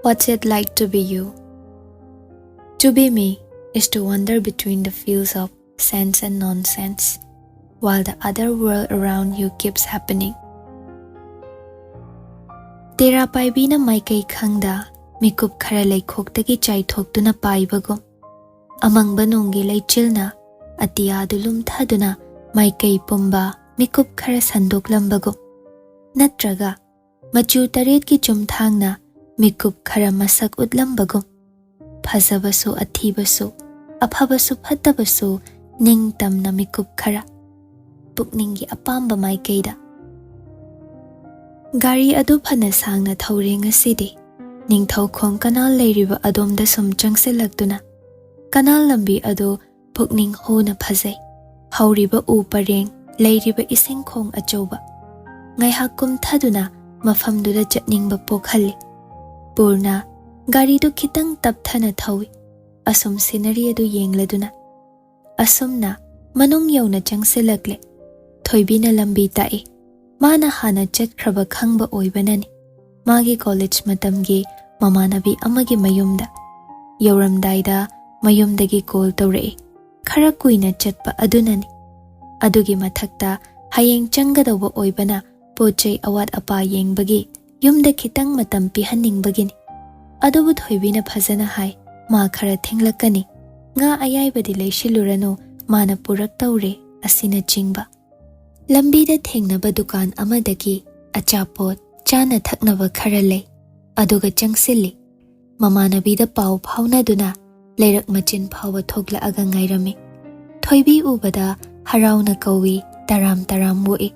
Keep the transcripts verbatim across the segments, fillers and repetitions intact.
What's it like to be you? To be me is to wander between the fields of sense and nonsense, while the other world around you keeps happening. ꯇꯦꯔꯥ ꯄꯥꯏꯕꯤꯅ ꯃꯥꯏꯀꯩ ꯈꯪꯗ ꯃꯤꯀꯨꯞ ꯈꯔ ꯂꯩꯈꯣꯛꯇꯒꯤ ꯆꯥꯏꯊꯣꯛꯇꯨꯅ ꯄꯥꯏꯕꯒꯨꯝ, ꯑꯃꯪꯕ ꯅꯣꯡꯒꯤ ꯂꯩꯆꯤꯜꯅ ꯑꯇꯤꯌꯥꯗꯨ ꯂꯨꯝꯊꯗꯨꯅ ꯃꯥꯏꯀꯩ ꯄꯨꯝꯕ ꯃꯤꯀꯨꯞ ꯈꯔ ꯁꯟꯗꯣꯛꯂꯝꯕꯒꯨꯝ, ꯅꯠꯇ꯭ꯔꯒ ꯃꯆꯨ ꯇꯔꯦꯠꯀꯤ ꯆꯨꯝꯊꯥꯡꯅ ꯃꯤꯀꯨꯞ ꯈꯔ ꯃꯁꯛ ꯎꯠꯂꯝꯕꯒꯨꯝ, ꯐꯖꯕꯁꯨ ꯑꯊꯤꯕꯁꯨ, ꯑꯐꯕꯁꯨ ꯐꯠꯇꯕꯁꯨ ꯅꯤꯡꯇꯝꯅ ꯃꯤꯀꯨꯞ ꯈꯔ, ꯄꯨꯛꯅꯤꯡꯒꯤ ꯑꯄꯥꯝꯕ ꯃꯥꯏꯀꯩꯗ꯫ ꯒꯥꯔꯤ ꯑꯗꯨ ꯐꯅ ꯁꯥꯡꯅ ꯊꯧꯔꯦ ꯉꯁꯤꯗꯤ꯫ ꯅꯤꯡꯊꯧꯈꯣꯡ ꯀꯅꯥꯜ ꯂꯩꯔꯤꯕ ꯑꯗꯣꯝꯗ ꯁꯨꯝ ꯆꯪꯁꯤꯜꯂꯛꯇꯨꯅ, ꯀꯅꯥꯜ ꯂꯝꯕꯤ ꯑꯗꯨ ꯄꯨꯛꯅꯤꯡ ꯍꯨꯅ ꯐꯖꯩ꯫ ꯍꯧꯔꯤꯕ ꯎ ꯄꯔꯦꯡ, ꯂꯩꯔꯤꯕ ꯏꯁꯤꯡ ꯈꯣꯡ ꯑꯆꯧꯕ, ꯉꯥꯏꯍꯥꯛ ꯀꯨꯝꯊꯗꯨꯅ ꯃꯐꯝꯗꯨꯗ ꯆꯠꯅꯤꯡꯕ ꯄꯣꯛꯍꯜꯂꯤ꯫ ꯄꯨꯔꯅ ꯒꯥꯔꯤꯗꯨ ꯈꯤꯇꯪ ꯇꯞꯊꯅ ꯊꯧꯏ, ꯑꯁꯨꯝ ꯁꯤꯅꯔꯤ ꯑꯗꯨ ꯌꯦꯡꯂꯗꯨꯅ꯫ ꯑꯁꯨꯝꯅ ꯃꯅꯨꯡ ꯌꯧꯅ ꯆꯪꯁꯤꯜꯂꯛꯂꯦ꯫ ꯊꯣꯏꯕꯤꯅ ꯂꯝꯕꯤ ꯇꯥꯛꯏ꯫ ꯃꯥꯅ ꯍꯥꯟꯅ ꯆꯠꯈ꯭ꯔꯕ ꯈꯪꯕ ꯑꯣꯏꯕꯅꯅꯤ꯫ ꯃꯥꯒꯤ ꯀꯣꯂꯦꯖ ꯃꯇꯝꯒꯤ ꯃꯃꯥꯟꯅꯕꯤ ꯑꯃꯒꯤ ꯃꯌꯨꯝꯗ꯫ ꯌꯧꯔꯝꯗꯥꯏꯗ ꯃꯌꯨꯝꯗꯒꯤ ꯀꯣꯜ ꯇꯧꯔꯛꯏ꯫ ꯈꯔ ꯀꯨꯏꯅ ꯆꯠꯄ ꯑꯗꯨꯅꯅꯤ꯫ ꯑꯗꯨꯒꯤ ꯃꯊꯛꯇ ꯍꯌꯦꯡ ꯆꯪꯒꯗꯧꯕ ꯑꯣꯏꯕꯅ ꯄꯣꯠ ꯆꯩ ꯑꯋꯥꯠ ꯑꯄꯥ ꯌꯦꯡꯕꯒꯤ ꯌꯨꯝꯗ ꯈꯤꯇꯪ ꯃꯇꯝ ꯄꯤꯍꯟꯅꯤꯡꯕꯒꯤꯅꯤ꯫ ꯑꯗꯨꯕꯨ ꯊꯣꯏꯕꯤꯅ ꯐꯖꯅ ꯍꯥꯏ, "ꯃꯥ ꯈꯔ ꯊꯦꯡꯂꯛꯀꯅꯤ, ꯉꯥ ꯑꯌꯥꯏꯕꯗꯤ ꯂꯩꯁꯤꯜꯂꯨꯔꯅꯨ, ꯃꯥꯅ ꯄꯨꯔꯛꯇꯧꯔꯦ" ꯑꯁꯤꯅꯆꯤꯡꯕ꯫ ꯂꯝꯕꯤꯗ ꯊꯦꯡꯅꯕ ꯗꯨꯀꯥꯟ ꯑꯃꯗꯒꯤ ꯑꯆꯥꯄꯣꯠ, ꯆꯥꯅ ꯊꯛꯅꯕ ꯈꯔ ꯂꯩ, ꯑꯗꯨꯒ ꯆꯪꯁꯤꯜꯂꯤ꯫ ꯃꯃꯥꯟꯅꯕꯤꯗ ꯄꯥꯎ ꯐꯥꯎꯅꯗꯨꯅ ꯂꯩꯔꯛ ꯃꯆꯤꯟ ꯐꯥꯎꯕ ꯊꯣꯛꯂꯛꯑꯒ ꯉꯥꯏꯔꯝꯃꯤ꯫ ꯊꯣꯏꯕꯤ ꯎꯕꯗ ꯍꯔꯥꯎꯅ ꯀꯧꯏ, ꯇꯔꯥꯝ ꯇꯔꯥꯝ ꯑꯣꯛꯏ꯫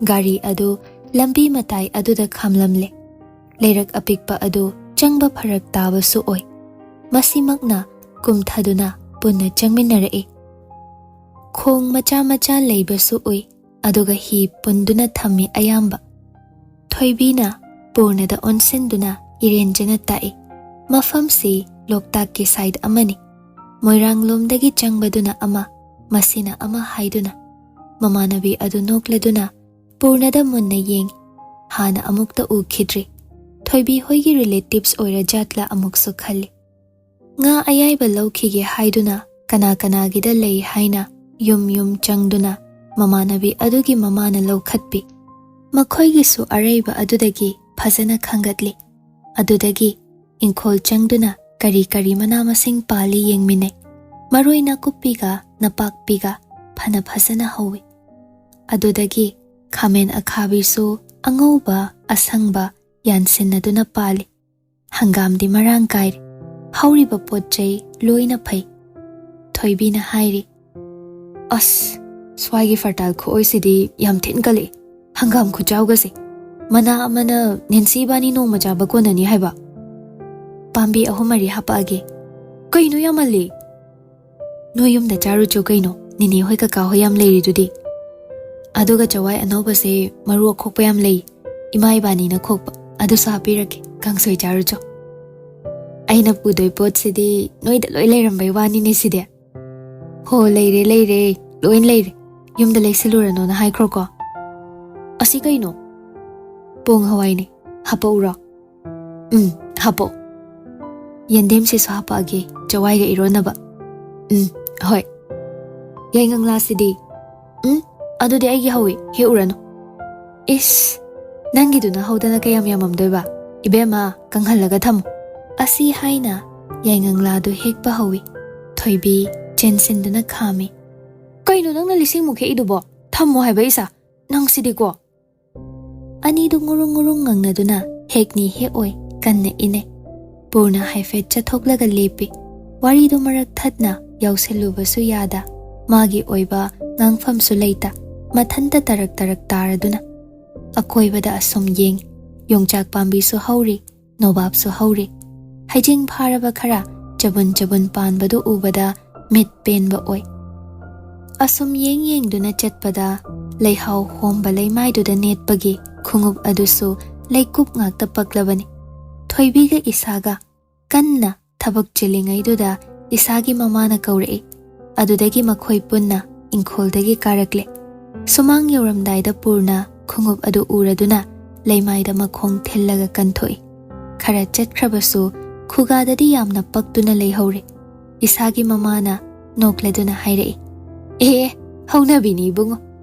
ꯒꯥꯔꯤ ꯑꯗꯨ ꯂꯝꯕꯤ ꯃꯇꯥꯏ ꯑꯗꯨꯗ ꯈꯥꯝꯂꯝꯂꯦ꯫ ꯂꯩꯔꯛ ꯑꯄꯤꯛꯄ ꯑꯗꯨ ꯆꯪꯕ ꯐꯔꯛ ꯇꯥꯕꯁꯨ ꯑꯣꯏ꯫ ꯃꯁꯤꯃꯛꯅ ꯀꯨꯝꯊꯗꯨꯅ ꯄꯨꯟꯅ ꯆꯪꯃꯤꯟꯅꯔꯛꯏ꯫ ꯈꯣꯡ ꯃꯆꯥ ꯃꯆꯥ ꯂꯩꯕꯁꯨ ꯎꯏ, ꯑꯗꯨꯒ ꯍꯤ ꯄꯨꯟꯗꯨꯅ ꯊꯝꯃꯤ ꯑꯌꯥꯝꯕ꯫ ꯊꯣꯏꯕꯤꯅ ꯄꯨꯔꯅꯗ ꯑꯣꯟꯁꯤꯟꯗꯨꯅ ꯏꯔꯦꯟꯖꯅ ꯇꯥꯛꯏ, "ꯃꯐꯝꯁꯤ ꯂꯣꯛꯇꯥꯛꯀꯤ ꯁꯥꯏꯗ ꯑꯃꯅꯤ꯫ ꯃꯣꯏꯔꯥꯡꯂꯣꯝꯗꯒꯤ ꯆꯪꯕꯗꯨꯅ ꯑꯃ, ꯃꯁꯤꯅ ꯑꯃ" ꯍꯥꯏꯗꯨꯅ꯫ ꯃꯃꯥꯟꯅꯕꯤ ꯑꯗꯨ ꯅꯣꯛꯂꯗꯨꯅ ꯄꯨꯔꯅꯗ ꯃꯨꯟꯅ ꯌꯦꯡꯏ꯫ ꯍꯥꯟꯅ ꯑꯃꯨꯛꯇ ꯎꯈꯤꯗ꯭ꯔꯤ꯫ ꯊꯣꯏꯕꯤ ꯍꯣꯏꯒꯤ ꯔꯤꯂꯦꯇꯤꯚꯁ ꯑꯣꯏꯔ ꯖꯥꯠꯂ ꯑꯃꯨꯛꯁꯨ ꯈꯜꯂꯤ꯫ ꯉꯥ ꯑꯌꯥꯏꯕ ꯂꯧꯈꯤꯒꯦ ꯍꯥꯏꯗꯨꯅ ꯀꯅꯥ ꯀꯅꯥꯒꯤꯗ ꯂꯩ ꯍꯥꯏꯅ ꯌꯨꯝ ꯌꯨꯝ ꯆꯪꯗꯨꯅ ꯃꯃꯥꯟꯅꯕꯤ ꯑꯗꯨꯒꯤ ꯃꯃꯥꯅ ꯂꯧꯈꯠꯄꯤ꯫ ꯃꯈꯣꯏꯒꯤꯁꯨ ꯑꯔꯩꯕ ꯑꯗꯨꯗꯒꯤ ꯐꯖꯅ ꯈꯟꯒꯠꯂꯤ꯫ ꯑꯗꯨꯗꯒꯤ ꯏꯪꯈꯣꯜ ꯆꯪꯗꯨꯅ ꯀꯔꯤ ꯀꯔꯤ ꯃꯅꯥ ꯃꯁꯤꯡ ꯄꯥꯜꯂꯤ ꯌꯦꯡꯃꯤꯟꯅꯩ꯫ ꯃꯔꯣꯏ ꯅꯥꯀꯨꯞꯄꯤꯒ ꯅꯄꯥꯛꯄꯤꯒ ꯐꯅ ꯐꯖꯅ ꯍꯧꯏ꯫ ꯑꯗꯨꯗꯒꯤ ꯈꯥꯃꯦꯟ ꯑꯈꯥꯕꯤꯁꯨ ꯑꯉꯧꯕ ꯑꯁꯪꯕ ꯌꯥꯟꯁꯤꯟꯅꯗꯨꯅ ꯄꯥꯜꯂꯤ꯫ ꯍꯪꯒꯥꯝꯗꯤ ꯃꯔꯥꯡ ꯀꯥꯏꯔꯦ꯫ ꯍꯧꯔꯤꯕ ꯄꯣꯠ ꯆꯩ ꯂꯣꯏꯅ ꯐꯩ꯫ ꯊꯣꯏꯕꯤꯅ ꯍꯥꯏꯔꯤ, "ꯑꯁ, ꯁ꯭ꯋꯥꯏꯒꯤ ꯐꯔꯇꯥꯏꯜ ꯈꯨꯑꯣꯏꯁꯤꯗꯤ ꯌꯥꯝ ꯊꯤꯅ ꯀꯜꯂꯛꯑꯦ꯫ ꯍꯪꯒꯥꯝ ꯈꯨꯆꯥꯎꯒꯁꯦ꯫ ꯃꯅꯥ ꯑꯃꯅ ꯅꯦꯟꯁꯤ ꯏꯕꯥꯅꯤ ꯅꯣꯡꯃ ꯆꯥꯕ ꯀꯣꯟꯅꯅꯤ ꯍꯥꯏꯕ꯫ ꯄꯥꯝꯕꯤ ꯑꯍꯨꯝ ꯃꯔꯤ ꯍꯥꯄꯛꯑꯒꯦ꯫" "ꯀꯩꯅꯣ ꯌꯥꯝꯃꯜꯂꯤ?" "ꯅꯣꯏ ꯌꯨꯝꯗ ꯆꯥꯔꯨꯆꯣ ꯀꯩꯅꯣ, ꯅꯤꯅꯦ ꯍꯣꯏ ꯀꯀꯥ ꯍꯣꯏ ꯌꯥꯝ ꯂꯩꯔꯤꯗꯨꯗꯤ꯫ ꯑꯗꯨꯒ ꯆꯋꯥꯏ ꯑꯅꯧꯕꯁꯦ ꯃꯔꯨ ꯑꯈꯣꯛꯄ ꯌꯥꯝ ꯂꯩ, ꯏꯃꯥ ꯏꯕꯥꯅꯤꯅ ꯈꯣꯛꯄ, ꯑꯗꯨꯁꯨ ꯍꯥꯞꯄꯤꯔꯛꯀꯦ, ꯀꯥꯡꯁꯣꯏ ꯆꯥꯔꯨꯆꯣ꯫" "ꯑꯩꯅ ꯄꯨꯗꯣꯏ ꯄꯣꯠꯁꯤꯗꯤ ꯅꯣꯏꯗ ꯂꯣꯏ ꯂꯩꯔꯝꯕꯩ ꯋꯥꯅꯤꯅꯦ ꯁꯤꯗꯤ꯫" "ꯍꯣ, ꯂꯩꯔꯦ, ꯂꯩꯔꯦ, ꯂꯣꯏ ꯂꯩꯔꯦ꯫ ꯌꯨꯝꯗ ꯂꯩꯁꯤꯜꯂꯨꯔꯅꯣꯅ ꯍꯥꯏꯈ꯭ꯔꯣꯀꯣ꯫" "ꯑꯁꯤ ꯀꯩꯅꯣ?" "ꯄꯣꯡ ꯍꯋꯥꯏꯅꯦ, ꯍꯥꯄꯛꯎꯔꯣ?" "ꯎꯝ, ꯍꯥꯄꯛꯑꯣ꯫" "ꯌꯦꯟꯗꯦꯝꯁꯤꯁꯨ ꯍꯥꯄꯛꯑꯒꯦ, ꯆꯋꯥꯏꯒ ꯏꯔꯣꯟꯅꯕ꯫" "ꯎꯝ, ꯍꯣꯏ꯫" "ꯌꯥꯏꯉꯪꯂꯥꯁꯤꯗꯤ?" "ꯎꯝ, ꯑꯗꯨꯗꯤ ꯑꯩꯒꯤ ꯍꯧꯏ, ꯍꯦꯛꯎꯔꯅꯨ꯫" "ꯏꯁ, ꯅꯪꯒꯤꯗꯨꯅ ꯍꯧꯗꯅ ꯀꯌꯥꯝ ꯌꯥꯝꯃꯝꯗꯣꯏꯕ? ꯏꯕꯦꯝꯃ, ꯀꯪꯍꯜꯂꯒ ꯊꯝꯃꯨ꯫" ꯑꯁꯤ ꯍꯥꯏꯅ ꯌꯥꯏꯉꯪꯂꯥꯗꯨ ꯍꯦꯛꯄ ꯍꯧꯏ꯫ ꯊꯣꯏꯕꯤ ꯆꯦꯟꯁꯤꯟꯗꯨꯅ ꯈꯥꯝꯃꯤ꯫ "ꯀꯩꯅꯣ ꯅꯪꯅ ꯂꯤꯁꯤꯡꯃꯨꯛ ꯍꯦꯛꯏꯗꯨꯕꯣ? ꯊꯝꯃꯣ ꯍꯥꯏꯕ ꯏꯁꯥ꯫ ꯅꯪꯁꯤꯗꯤꯀꯣ꯫" ꯑꯅꯤꯗꯨ ꯉꯨꯔꯨꯡ ꯉꯨꯔꯨꯡ ꯉꯪꯅꯗꯨꯅ ꯍꯦꯛꯅꯤ ꯍꯦꯛꯑꯣꯏ ꯀꯟꯅ ꯏꯟꯅꯩ꯫ ꯄꯨꯔꯅ ꯍꯥꯏꯐꯦꯠ ꯆꯠꯊꯣꯛꯂꯒ ꯂꯦꯞꯄꯤ꯫ ꯋꯥꯔꯤꯗꯨ ꯃꯔꯛ ꯊꯠꯅ ꯌꯥꯎꯁꯤꯜꯂꯨꯕꯁꯨ ꯌꯥꯗ, ꯃꯥꯒꯤ ꯑꯣꯏꯕ ꯉꯥꯡꯐꯝꯁꯨ ꯂꯩꯇ, ꯃꯊꯟꯇ ꯇꯔꯛ ꯇꯔꯛ ꯇꯥꯔꯗꯨꯅ꯫ ꯑꯀꯣꯏꯕꯗ ꯑꯁꯨꯝ ꯌꯦꯡ, ꯌꯣꯡꯆꯥꯛ ꯄꯥꯝꯕꯤꯁꯨ ꯍꯧꯔꯤ, ꯅꯣꯕꯥꯞꯁꯨ ꯍꯧꯔꯤ꯫ ꯍꯩꯖꯤꯡ ꯐꯥꯔꯕ ꯈꯔ ꯆꯕꯨꯟ ꯆꯕꯨꯟ ꯄꯥꯟꯕꯗꯨ ꯎꯕꯗ ꯃꯤꯠ ꯄꯦꯟꯕ ꯑꯣꯏ꯫ ꯑꯁꯨꯝ ꯌꯦꯡ ꯌꯦꯡꯗꯨꯅ ꯆꯠꯄꯗ ꯂꯩꯍꯥꯎ ꯍꯣꯝꯕ ꯂꯩꯃꯥꯏꯗꯨꯗ ꯅꯦꯠꯄꯒꯤ ꯈꯣꯡꯎꯞ ꯑꯗꯨꯁꯨ ꯂꯩꯀꯨꯞ ꯉꯥꯛꯇ ꯄꯛꯂꯕꯅꯤ꯫ ꯊꯣꯏꯕꯤꯒ ꯏꯁꯥꯒ ꯀꯟꯅ ꯊꯕꯛ ꯆꯤꯜꯂꯤꯉꯩꯗꯨꯗ ꯏꯁꯥꯒꯤ ꯃꯃꯥꯅ ꯀꯧꯔꯛꯏ꯫ ꯑꯗꯨꯗꯒꯤ ꯃꯈꯣꯏ ꯄꯨꯟꯅ ꯏꯪꯈꯣꯜꯗꯒꯤ ꯀꯥꯔꯛꯂꯦ꯫ ꯁꯨꯃꯥꯡ ꯌꯧꯔꯝꯗꯥꯏꯗ ꯄꯨꯔꯅ ꯈꯣꯡꯎꯞ ꯑꯗꯨ ꯎꯔꯗꯨꯅ ꯂꯩꯃꯥꯏꯗ ꯃꯈꯣꯡ ꯊꯤꯜꯂꯒ ꯀꯟꯊꯣꯛꯏ꯫ ꯈꯔ ꯆꯠꯈ꯭ꯔꯕꯁꯨ ꯈꯨꯒꯥꯗꯗꯤ ꯌꯥꯝꯅ ꯄꯛꯇꯨꯅ ꯂꯩꯍꯧꯔꯦ꯫ ꯏꯁꯥꯒꯤ ꯃꯃꯥꯅ ꯅꯣꯛꯂꯗꯨꯅ ꯍꯥꯏꯔꯛꯏ, "ꯑꯦ, ꯍꯧꯅꯕꯤꯅꯤ ꯏꯕꯨꯡꯉꯣ꯫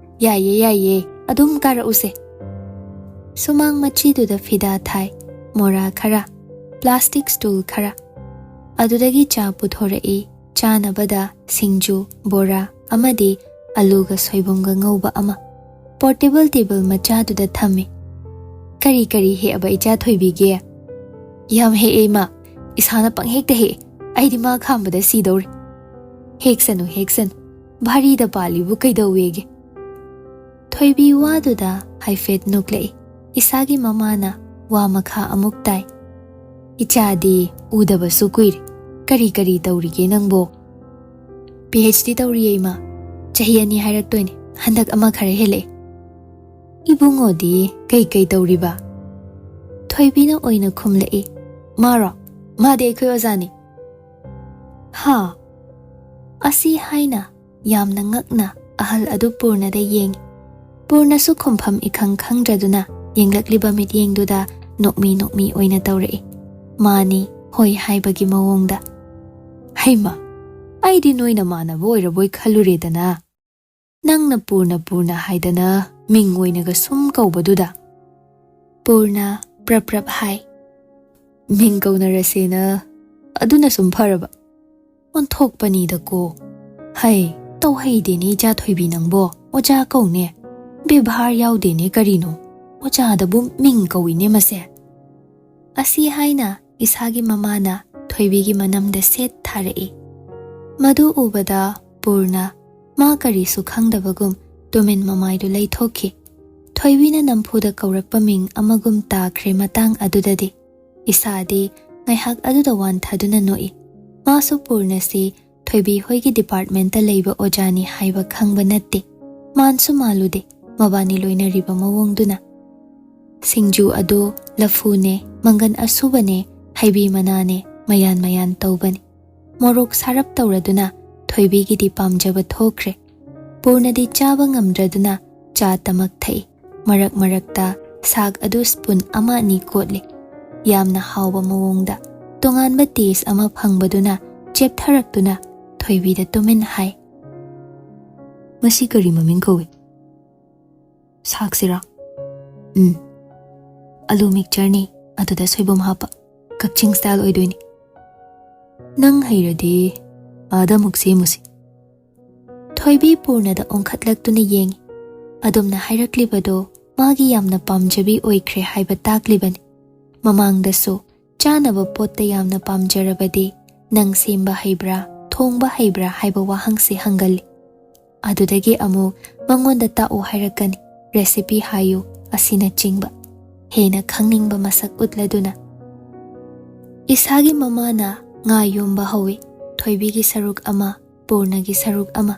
ꯌꯥꯏꯌꯦ, ꯌꯥꯏꯌꯦ, ꯑꯗꯨꯝ ꯀꯥꯔꯛꯎꯁꯦ"꯫ ꯁꯨꯃꯥꯡ ꯃꯆꯤꯗꯨꯗ ꯐꯤꯗꯥ ꯊꯥꯏ, ꯃꯣꯔꯥ ꯈꯔ, ꯄ꯭ꯂꯥꯁꯇꯤꯛ ꯁ꯭ꯇꯨꯜ ꯈꯔ꯫ ꯑꯗꯨꯗꯒꯤ ꯆꯥ ꯄꯨꯊꯣꯔꯛꯏ, ꯆꯥꯅꯕꯗ ꯁꯤꯡꯖꯨ, ꯕꯣꯔꯥ ꯑꯃꯗꯤ ꯑꯂꯨꯒ ꯁꯣꯏꯕꯨꯝꯒ ꯉꯧꯕ ꯑꯃ꯫ ꯄꯣꯔꯇꯦꯕꯜ ꯇꯦꯕꯜ ꯃꯆꯥꯗꯨꯗ ꯊꯝꯃꯤ꯫ "ꯀꯔꯤ ꯀꯔꯤ ꯍꯦꯛꯑꯕ ꯏꯆꯥ ꯊꯣꯏꯕꯤꯒꯦ?" "ꯌꯥꯝ ꯍꯦꯛꯑꯦ ꯏꯃꯥ, ꯏꯁꯥꯅ ꯄꯪꯍꯦꯛꯇ ꯍꯦꯛꯑꯦ꯫ ꯑꯩꯗꯤ ꯃꯥ ꯈꯥꯝꯕꯗ ꯁꯤꯗꯧꯔꯦ"꯫ "ꯍꯦꯛꯁꯅꯨ, ꯍꯦꯛꯁꯅꯨ, ꯚꯥꯔꯤꯗ ꯄꯥꯜꯂꯤꯕꯨ ꯀꯩꯗꯧꯋꯦꯒꯦ?" ꯊꯣꯏꯕꯤ ꯋꯥꯗꯨꯗ ꯍꯥꯏꯐꯦꯠ ꯅꯣꯛꯂꯛꯏ꯫ ꯏꯁꯥꯒꯤ ꯃꯃꯥꯅ ꯋꯥ ꯃꯈꯥ ꯑꯃꯨꯛ ꯇꯥꯏ꯫ "ꯏꯆꯥꯗꯤ ꯎꯗꯕꯁꯨ ꯀꯨꯏꯔꯦ꯫ ꯀꯔꯤ ꯀꯔꯤ ꯇꯧꯔꯤꯒꯦ ꯅꯪꯕꯣ?" "ꯄꯤ ꯑꯩꯆ ꯗꯤ ꯇꯧꯔꯤꯌꯦ ꯏꯃꯥ꯫ ꯆꯍꯤ ꯑꯅꯤ ꯍꯥꯏꯔꯛꯇꯣꯏꯅꯦ, ꯍꯟꯗꯛ ꯑꯃ ꯈꯔ ꯍꯦꯜꯂꯛꯑꯦ"꯫ "ꯏꯕꯨꯡꯉꯣꯗꯤ ꯀꯩ ꯀꯩ ꯇꯧꯔꯤꯕ?" ꯊꯣꯏꯕꯤꯅ ꯑꯣꯏꯅ ꯈꯨꯝꯂꯛꯏ꯫ "ꯃꯥꯔꯣ? ꯃꯥꯗꯤ ꯑꯩꯈꯣꯏ ꯑꯣꯖꯥꯅꯤ"꯫ "ꯍꯥ?" ꯑꯁꯤ ꯍꯥꯏꯅ ꯌꯥꯝꯅ ꯉꯛꯅ ꯑꯍꯜ ꯑꯗꯨ ꯄꯨꯔꯅꯗ ꯌꯦꯡꯉꯤ꯫ ꯄꯨꯔꯅꯁꯨ ꯈꯨꯝꯐꯝ ꯏꯈꯪ ꯈꯪꯗ꯭ꯔꯗꯨꯅ ꯌꯦꯡꯂꯛꯂꯤꯕ ꯃꯤꯠꯌꯦꯡꯗꯨꯗ ꯅꯣꯛꯃꯤ ꯅꯣꯛꯃꯤ ꯑꯣꯏꯅ ꯇꯧꯔꯛꯏ꯫ ꯃꯥꯅꯤ ꯍꯣꯏ ꯍꯥꯏꯕꯒꯤ ꯃꯑꯣꯡꯗ꯫ "ꯍꯩꯃ, ꯑꯩꯗꯤ ꯅꯣꯏ ꯅꯃꯥꯟꯅꯕ ꯑꯣꯏꯔꯕꯣꯏ ꯈꯜꯂꯨꯔꯦꯗꯅ꯫ ꯅꯪꯅ ꯄꯨꯔꯅ ꯄꯨꯔꯅ ꯍꯥꯏꯗꯅ ꯃꯤꯡ ꯑꯣꯏꯅꯒ ꯁꯨꯝ ꯀꯧꯕꯗꯨꯗ"꯫ ꯄꯨꯔꯅ ꯄ꯭ꯔꯞ ꯄ꯭ꯔꯞ ꯍꯥꯏ꯫ "ꯃꯤꯡ ꯀꯧꯅꯔꯁꯦꯅ, ꯑꯗꯨꯅ ꯁꯨꯝ ꯐꯔꯕ"꯫ ꯑꯣꯟꯊꯣꯛꯄꯅꯤꯗꯀꯣ꯫ "ꯍꯩ, ꯇꯧꯍꯩꯗꯦꯅꯦ ꯏꯆꯥ ꯊꯣꯏꯕꯤ ꯅꯪꯕꯣ, ꯑꯣꯖꯥ ꯀꯧꯅꯦ꯫ ꯕꯦꯕꯥꯔ ꯌꯥꯎꯗꯦꯅꯦ ꯀꯔꯤꯅꯣ꯫ ꯑꯣꯖꯥꯗꯕꯨ ꯃꯤꯡ ꯀꯧꯏꯅꯦ ꯃꯁꯦ"꯫ ꯑꯁꯤ ꯍꯥꯏꯅ ꯏꯁꯥꯒꯤ ꯃꯃꯥꯅ ꯊꯣꯏꯕꯤꯒꯤ ꯃꯅꯝꯗ ꯁꯦꯠ ꯊꯥꯔꯛꯏ꯫ ꯃꯗꯨ ꯎꯕꯗ ꯄꯨꯔꯅ ꯃꯥ ꯀꯔꯤꯁꯨ ꯈꯪꯗꯕꯒꯨꯝ ꯇꯨꯃꯤꯟ ꯃꯃꯥꯏꯗꯨ ꯂꯩꯊꯣꯛꯈꯤ꯫ ꯊꯣꯏꯕꯤꯅ ꯅꯝꯐꯨꯗ ꯀꯧꯔꯛꯄ ꯃꯤꯡ ꯑꯃꯒꯨꯝ ꯇꯥꯈ꯭ꯔꯦ ꯃꯇꯥꯡ ꯑꯗꯨꯗꯗꯤ꯫ ꯏꯁꯥꯗꯤ ꯉꯥꯏꯍꯥꯛ ꯑꯗꯨꯗ ꯋꯥꯟꯊꯗꯨꯅ ꯅꯣꯛꯏ꯫ ꯃꯥꯁꯨ ꯄꯨꯔꯅꯁꯤ ꯊꯣꯏꯕꯤ ꯍꯣꯏꯒꯤ ꯗꯤꯄꯥꯔꯠꯃꯦꯟꯇ ꯂꯩꯕ ꯑꯣꯖꯥꯅꯤ ꯍꯥꯏꯕ ꯈꯪꯕ ꯅꯠꯇꯦ꯫ ꯃꯥꯟꯁꯨ ꯃꯥꯜꯂꯨꯗꯦ ꯃꯕꯥꯅꯤ ꯂꯣꯏꯅꯔꯤꯕ ꯃꯑꯣꯡꯗꯨꯅ꯫ ꯁꯤꯡꯖꯨ ꯑꯗꯨ ꯂꯐꯨꯅꯦ, ꯃꯪꯒꯟ ꯑꯁꯨꯕꯅꯦ, ꯍꯩꯕꯤ ꯃꯅꯥꯅꯦ, ꯃꯌꯥꯟ ꯃꯌꯥꯟ ꯇꯧꯕꯅꯤ꯫ ꯃꯣꯔꯣꯛ ꯁꯥꯔꯞ ꯇꯧꯔꯗꯨꯅ ꯊꯣꯏꯕꯤꯒꯤꯗꯤ ꯄꯥꯝꯖꯕ ꯊꯣꯛꯈ꯭ꯔꯦ꯫ ꯄꯨꯔꯅꯗꯤ ꯆꯥꯕ ꯉꯝꯗ꯭ꯔꯗꯨꯅ ꯆꯥ ꯇꯃꯛ ꯊꯛꯏ꯫ ꯃꯔꯛ ꯃꯔꯛꯇ ꯁꯥꯛ ꯑꯗꯨ ꯁ꯭ꯄꯨꯟ ꯑꯃ ꯑꯅꯤ ꯀꯣꯠꯂꯤ꯫ ꯌꯥꯝꯅ ꯍꯥꯎꯕ ꯃꯑꯣꯡꯗ ꯇꯣꯉꯥꯟꯕ ꯇꯦꯁ ꯑꯃ ꯐꯪꯕꯗꯨꯅ ꯆꯦꯞꯊꯔꯛꯇꯨꯅ ꯊꯣꯏꯕꯤꯗ ꯇꯨꯃꯤꯟ ꯍꯥꯏ, "ꯃꯁꯤ ꯀꯔꯤ ꯃꯃꯤꯡ ꯀꯧꯏ?" "ꯁꯥꯛꯁꯤꯔꯥ?" "ꯎꯝ, ꯑꯂꯨ ꯃꯤꯛꯆꯔꯅꯤ, ꯑꯗꯨꯗ ꯁꯣꯏꯕꯨꯝ ꯍꯥꯞꯄ꯫ ꯀꯛꯆꯤꯡ ꯁ꯭ꯇꯥꯏꯜ ꯑꯣꯏꯗꯣꯏꯅꯤ꯫ ꯅꯪ ꯍꯩꯔꯗꯤ ꯑꯥꯗ ꯑꯃꯨꯛ ꯁꯦꯝꯃꯨꯁꯤ꯫" ꯊꯣꯏꯕꯤ ꯄꯨꯔꯅꯗ ꯑꯣꯟꯈꯠꯂꯛꯇꯨꯅ ꯌꯦꯡꯏ꯫ ꯑꯗꯨꯝꯅ ꯍꯥꯏꯔꯛꯂꯤꯕꯗꯣ ꯃꯥꯒꯤ ꯌꯥꯝꯅ ꯄꯥꯝꯖꯕꯤ ꯑꯣꯏꯈ꯭ꯔꯦ ꯍꯥꯏꯕ ꯇꯥꯛꯂꯤꯕꯅꯤ꯫ ꯃꯃꯥꯡꯗꯁꯨ ꯆꯥꯅꯕ ꯄꯣꯠꯇ ꯌꯥꯝꯅ ꯄꯥꯝꯖꯔꯕꯗꯤ "ꯅꯪ ꯁꯦꯝꯕ ꯍꯩꯕ꯭ꯔꯥ, ꯊꯣꯡꯕ ꯍꯩꯕ꯭ꯔꯥ?" ꯍꯥꯏꯕ ꯋꯥꯍꯪꯁꯦ ꯍꯪꯒꯜꯂꯤ꯫ ꯑꯗꯨꯗꯒꯤ ꯑꯃꯨꯛ "ꯃꯉꯣꯟꯗ ꯇꯥꯛꯎ" ꯍꯥꯏꯔꯛꯀꯅꯤ, "ꯔꯦꯁꯤꯄꯤ ꯍꯥꯏꯌꯨ" ꯑꯁꯤꯅꯆꯤꯡꯕ ꯍꯦꯟꯅ ꯈꯪꯅꯤꯡꯕ ꯃꯁꯛ ꯎꯠꯂꯗꯨꯅ꯫ ꯏꯁꯥꯒꯤ ꯃꯃꯥꯅ ꯉꯥ ꯌꯣꯝꯕ ꯍꯧꯏ꯫ ꯊꯣꯏꯕꯤꯒꯤ ꯁꯔꯨꯛ ꯑꯃ, ꯄꯨꯔꯅꯒꯤ ꯁꯔꯨꯛ ꯑꯃ꯫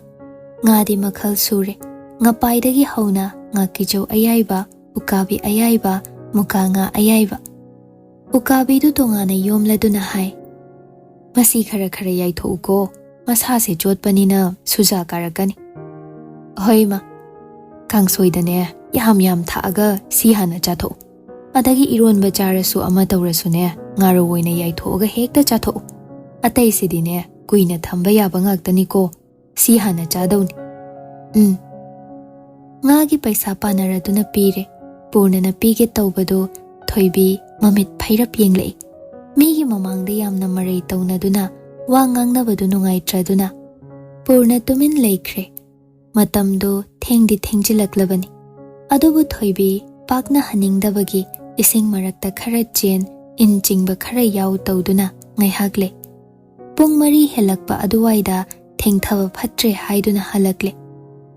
ꯉꯥꯗꯤ ꯃꯈꯜ ꯁꯨꯔꯦ꯫ ꯉꯄꯥꯏꯗꯒꯤ ꯍꯧꯅ ꯉꯥꯀꯤꯖꯧ ꯑꯌꯥꯏꯕ, ꯎꯀꯥꯕꯤ ꯑꯌꯥꯏꯕ, ꯃꯨꯀꯥ ꯉꯥ ꯑꯌꯥꯏꯕ꯫ ꯎꯀꯥꯕꯤꯗꯨ ꯇꯣꯉꯥꯟꯅ ꯌꯣꯝꯂꯗꯨꯅ ꯍꯥꯏ, "ꯃꯁꯤ ꯈꯔ ꯈꯔ ꯌꯥꯏꯊꯣꯛꯎꯀꯣ, ꯃꯁꯥꯁꯦ ꯆꯣꯠꯄꯅꯤꯅ ꯁꯨꯖꯥ ꯀꯥꯔꯛꯀꯅꯤ꯫" "ꯍꯣꯏ ꯏꯃꯥ, ꯀꯥꯡꯁꯣꯏꯗꯅꯦ ꯌꯥꯝ ꯌꯥꯝ ꯊꯥꯛꯑꯒ ꯁꯤ ꯍꯥꯟꯅ ꯆꯥꯊꯣꯛꯎ꯫ ꯑꯗꯒꯤ ꯏꯔꯣꯟꯕ ꯆꯥꯔꯁꯨ ꯑꯃ ꯇꯧꯔꯁꯨꯅꯦ, ꯉꯥꯔꯧ ꯑꯣꯏꯅ ꯌꯥꯏꯊꯣꯛꯑꯒ ꯍꯦꯛꯇ ꯆꯥꯊꯣꯛꯎ꯫ ꯑꯇꯩꯁꯤꯗꯤꯅꯦ ꯀꯨꯏꯅ ꯊꯝꯕ ꯌꯥꯕ ꯉꯥꯛꯇꯅꯤꯀꯣ, ꯁꯤ ꯍꯥꯟꯅ ꯆꯥꯗꯧꯅꯤ꯫" "ꯎꯝ꯫" ꯉꯥꯒꯤ ꯄꯩꯁꯥ ꯄꯥꯅꯔꯗꯨꯅ ꯄꯤꯔꯦ꯫ ꯄꯨꯔꯅꯅ ꯄꯤꯒꯦ ꯇꯧꯕꯗꯨ ꯊꯣꯏꯕꯤ ꯃꯃꯤꯠ ꯐꯩꯔꯞ ꯌꯦꯡꯂꯛꯏ꯫ ꯃꯤꯒꯤ ꯃꯃꯥꯡꯗ ꯌꯥꯝꯅ ꯃꯔꯩ ꯇꯧꯅꯗꯨꯅ ꯋꯥ ꯉꯥꯡꯅꯕꯗꯨ ꯅꯨꯡꯉꯥꯏꯇ꯭ꯔꯗꯨꯅ ꯄꯨꯔꯅ ꯇꯨꯃꯤꯟ ꯂꯩꯈ꯭ꯔꯦ꯫ ꯃꯇꯝꯗꯨ ꯊꯦꯡꯗꯤ ꯊꯦꯡꯖꯤꯜꯂꯛꯂꯕꯅꯤ꯫ ꯑꯗꯨꯕꯨ ꯊꯣꯏꯕꯤ ꯄꯥꯛꯅ ꯍꯟꯅꯤꯡꯗꯕꯒꯤ ꯏꯁꯤꯡ ꯃꯔꯛꯇ ꯈꯔ ꯆꯦꯟ, ꯏꯟ ꯆꯤꯡꯕ ꯈꯔ ꯌꯥꯎ ꯇꯧꯗꯨꯅ ꯉꯥꯏꯍꯥꯛ ꯂꯩ꯫ ꯄꯨꯡ ꯃꯔꯤ ꯍꯦꯜꯂꯛꯄ ꯑꯗꯨꯋꯥꯏꯗ ꯊꯦꯡꯊꯕ ꯐꯠꯇ꯭ꯔꯦ ꯍꯥꯏꯗꯨꯅ ꯍꯜꯂꯛꯂꯦ꯫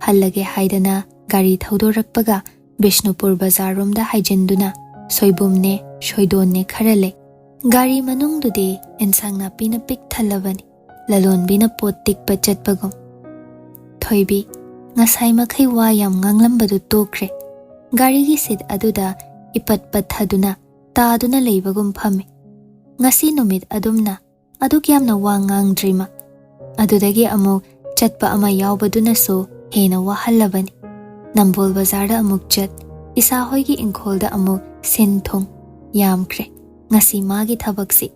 ꯍꯜꯂꯒꯦ ꯍꯥꯏꯗꯅ ꯒꯥꯔꯤ ꯊꯧꯗꯣꯔꯛꯄꯒ ꯕꯤꯁꯅꯨꯄꯨꯔ ꯕꯖꯥꯔꯔꯣꯝꯗ ꯍꯥꯏꯖꯤꯟꯗꯨꯅ ꯁꯣꯏꯕꯨꯝꯅꯦ, ꯁꯣꯏꯗꯣꯟꯅꯦ ꯈꯔ ꯂꯩ꯫ ꯒꯥꯔꯤ ꯃꯅꯨꯡꯗꯨꯗꯤ ꯑꯦꯟꯁꯥꯡ ꯅꯥꯄꯤꯅ ꯄꯤꯛ ꯊꯜꯂꯕꯅꯤ, ꯂꯂꯣꯟꯕꯤꯅ ꯄꯣꯠ ꯇꯤꯛꯄ ꯆꯠꯄꯒꯨꯝ꯫ ꯊꯣꯏꯕꯤ, ꯉꯁꯥꯏ ꯃꯈꯩ ꯋꯥ ꯌꯥꯝ ꯉꯥꯡꯂꯝꯕꯗꯨ ꯇꯣꯛꯈ꯭ꯔꯦ꯫ ꯒꯥꯔꯤꯒꯤ ꯁꯤꯠ ꯑꯗꯨꯗ ꯏꯄꯠ ꯄꯠꯊꯗꯨꯅ ꯇꯥꯗꯨꯅ ꯂꯩꯕꯒꯨꯝ ꯐꯝꯃꯤ꯫ ꯉꯁꯤ ꯅꯨꯃꯤꯠ ꯑꯗꯨꯝꯅ ꯑꯗꯨꯛ ꯌꯥꯝꯅ ꯋꯥ ꯉꯥꯡꯗ꯭ꯔꯤꯃ꯫ ꯑꯗꯨꯗꯒꯤ ꯑꯃꯨꯛ ꯆꯠꯄ ꯑꯃ ꯌꯥꯎꯕꯗꯨꯅꯁꯨ ꯍꯦꯟꯅ ꯋꯥꯍꯜꯂꯕꯅꯤ꯫ ꯅꯝꯕꯣꯜ ꯕꯖꯥꯔꯗ ꯑꯃꯨꯛ ꯆꯠ, ꯏꯁꯥ ꯍꯣꯏꯒꯤ ꯏꯪꯈꯣꯜꯗ ꯑꯃꯨꯛ ꯁꯤꯟ ꯊꯨꯡ꯫ ꯌꯥꯝꯈ꯭ꯔꯦ꯫ ꯉꯁꯤ ꯃꯥꯒꯤ ꯊꯕꯛꯁꯤ꯫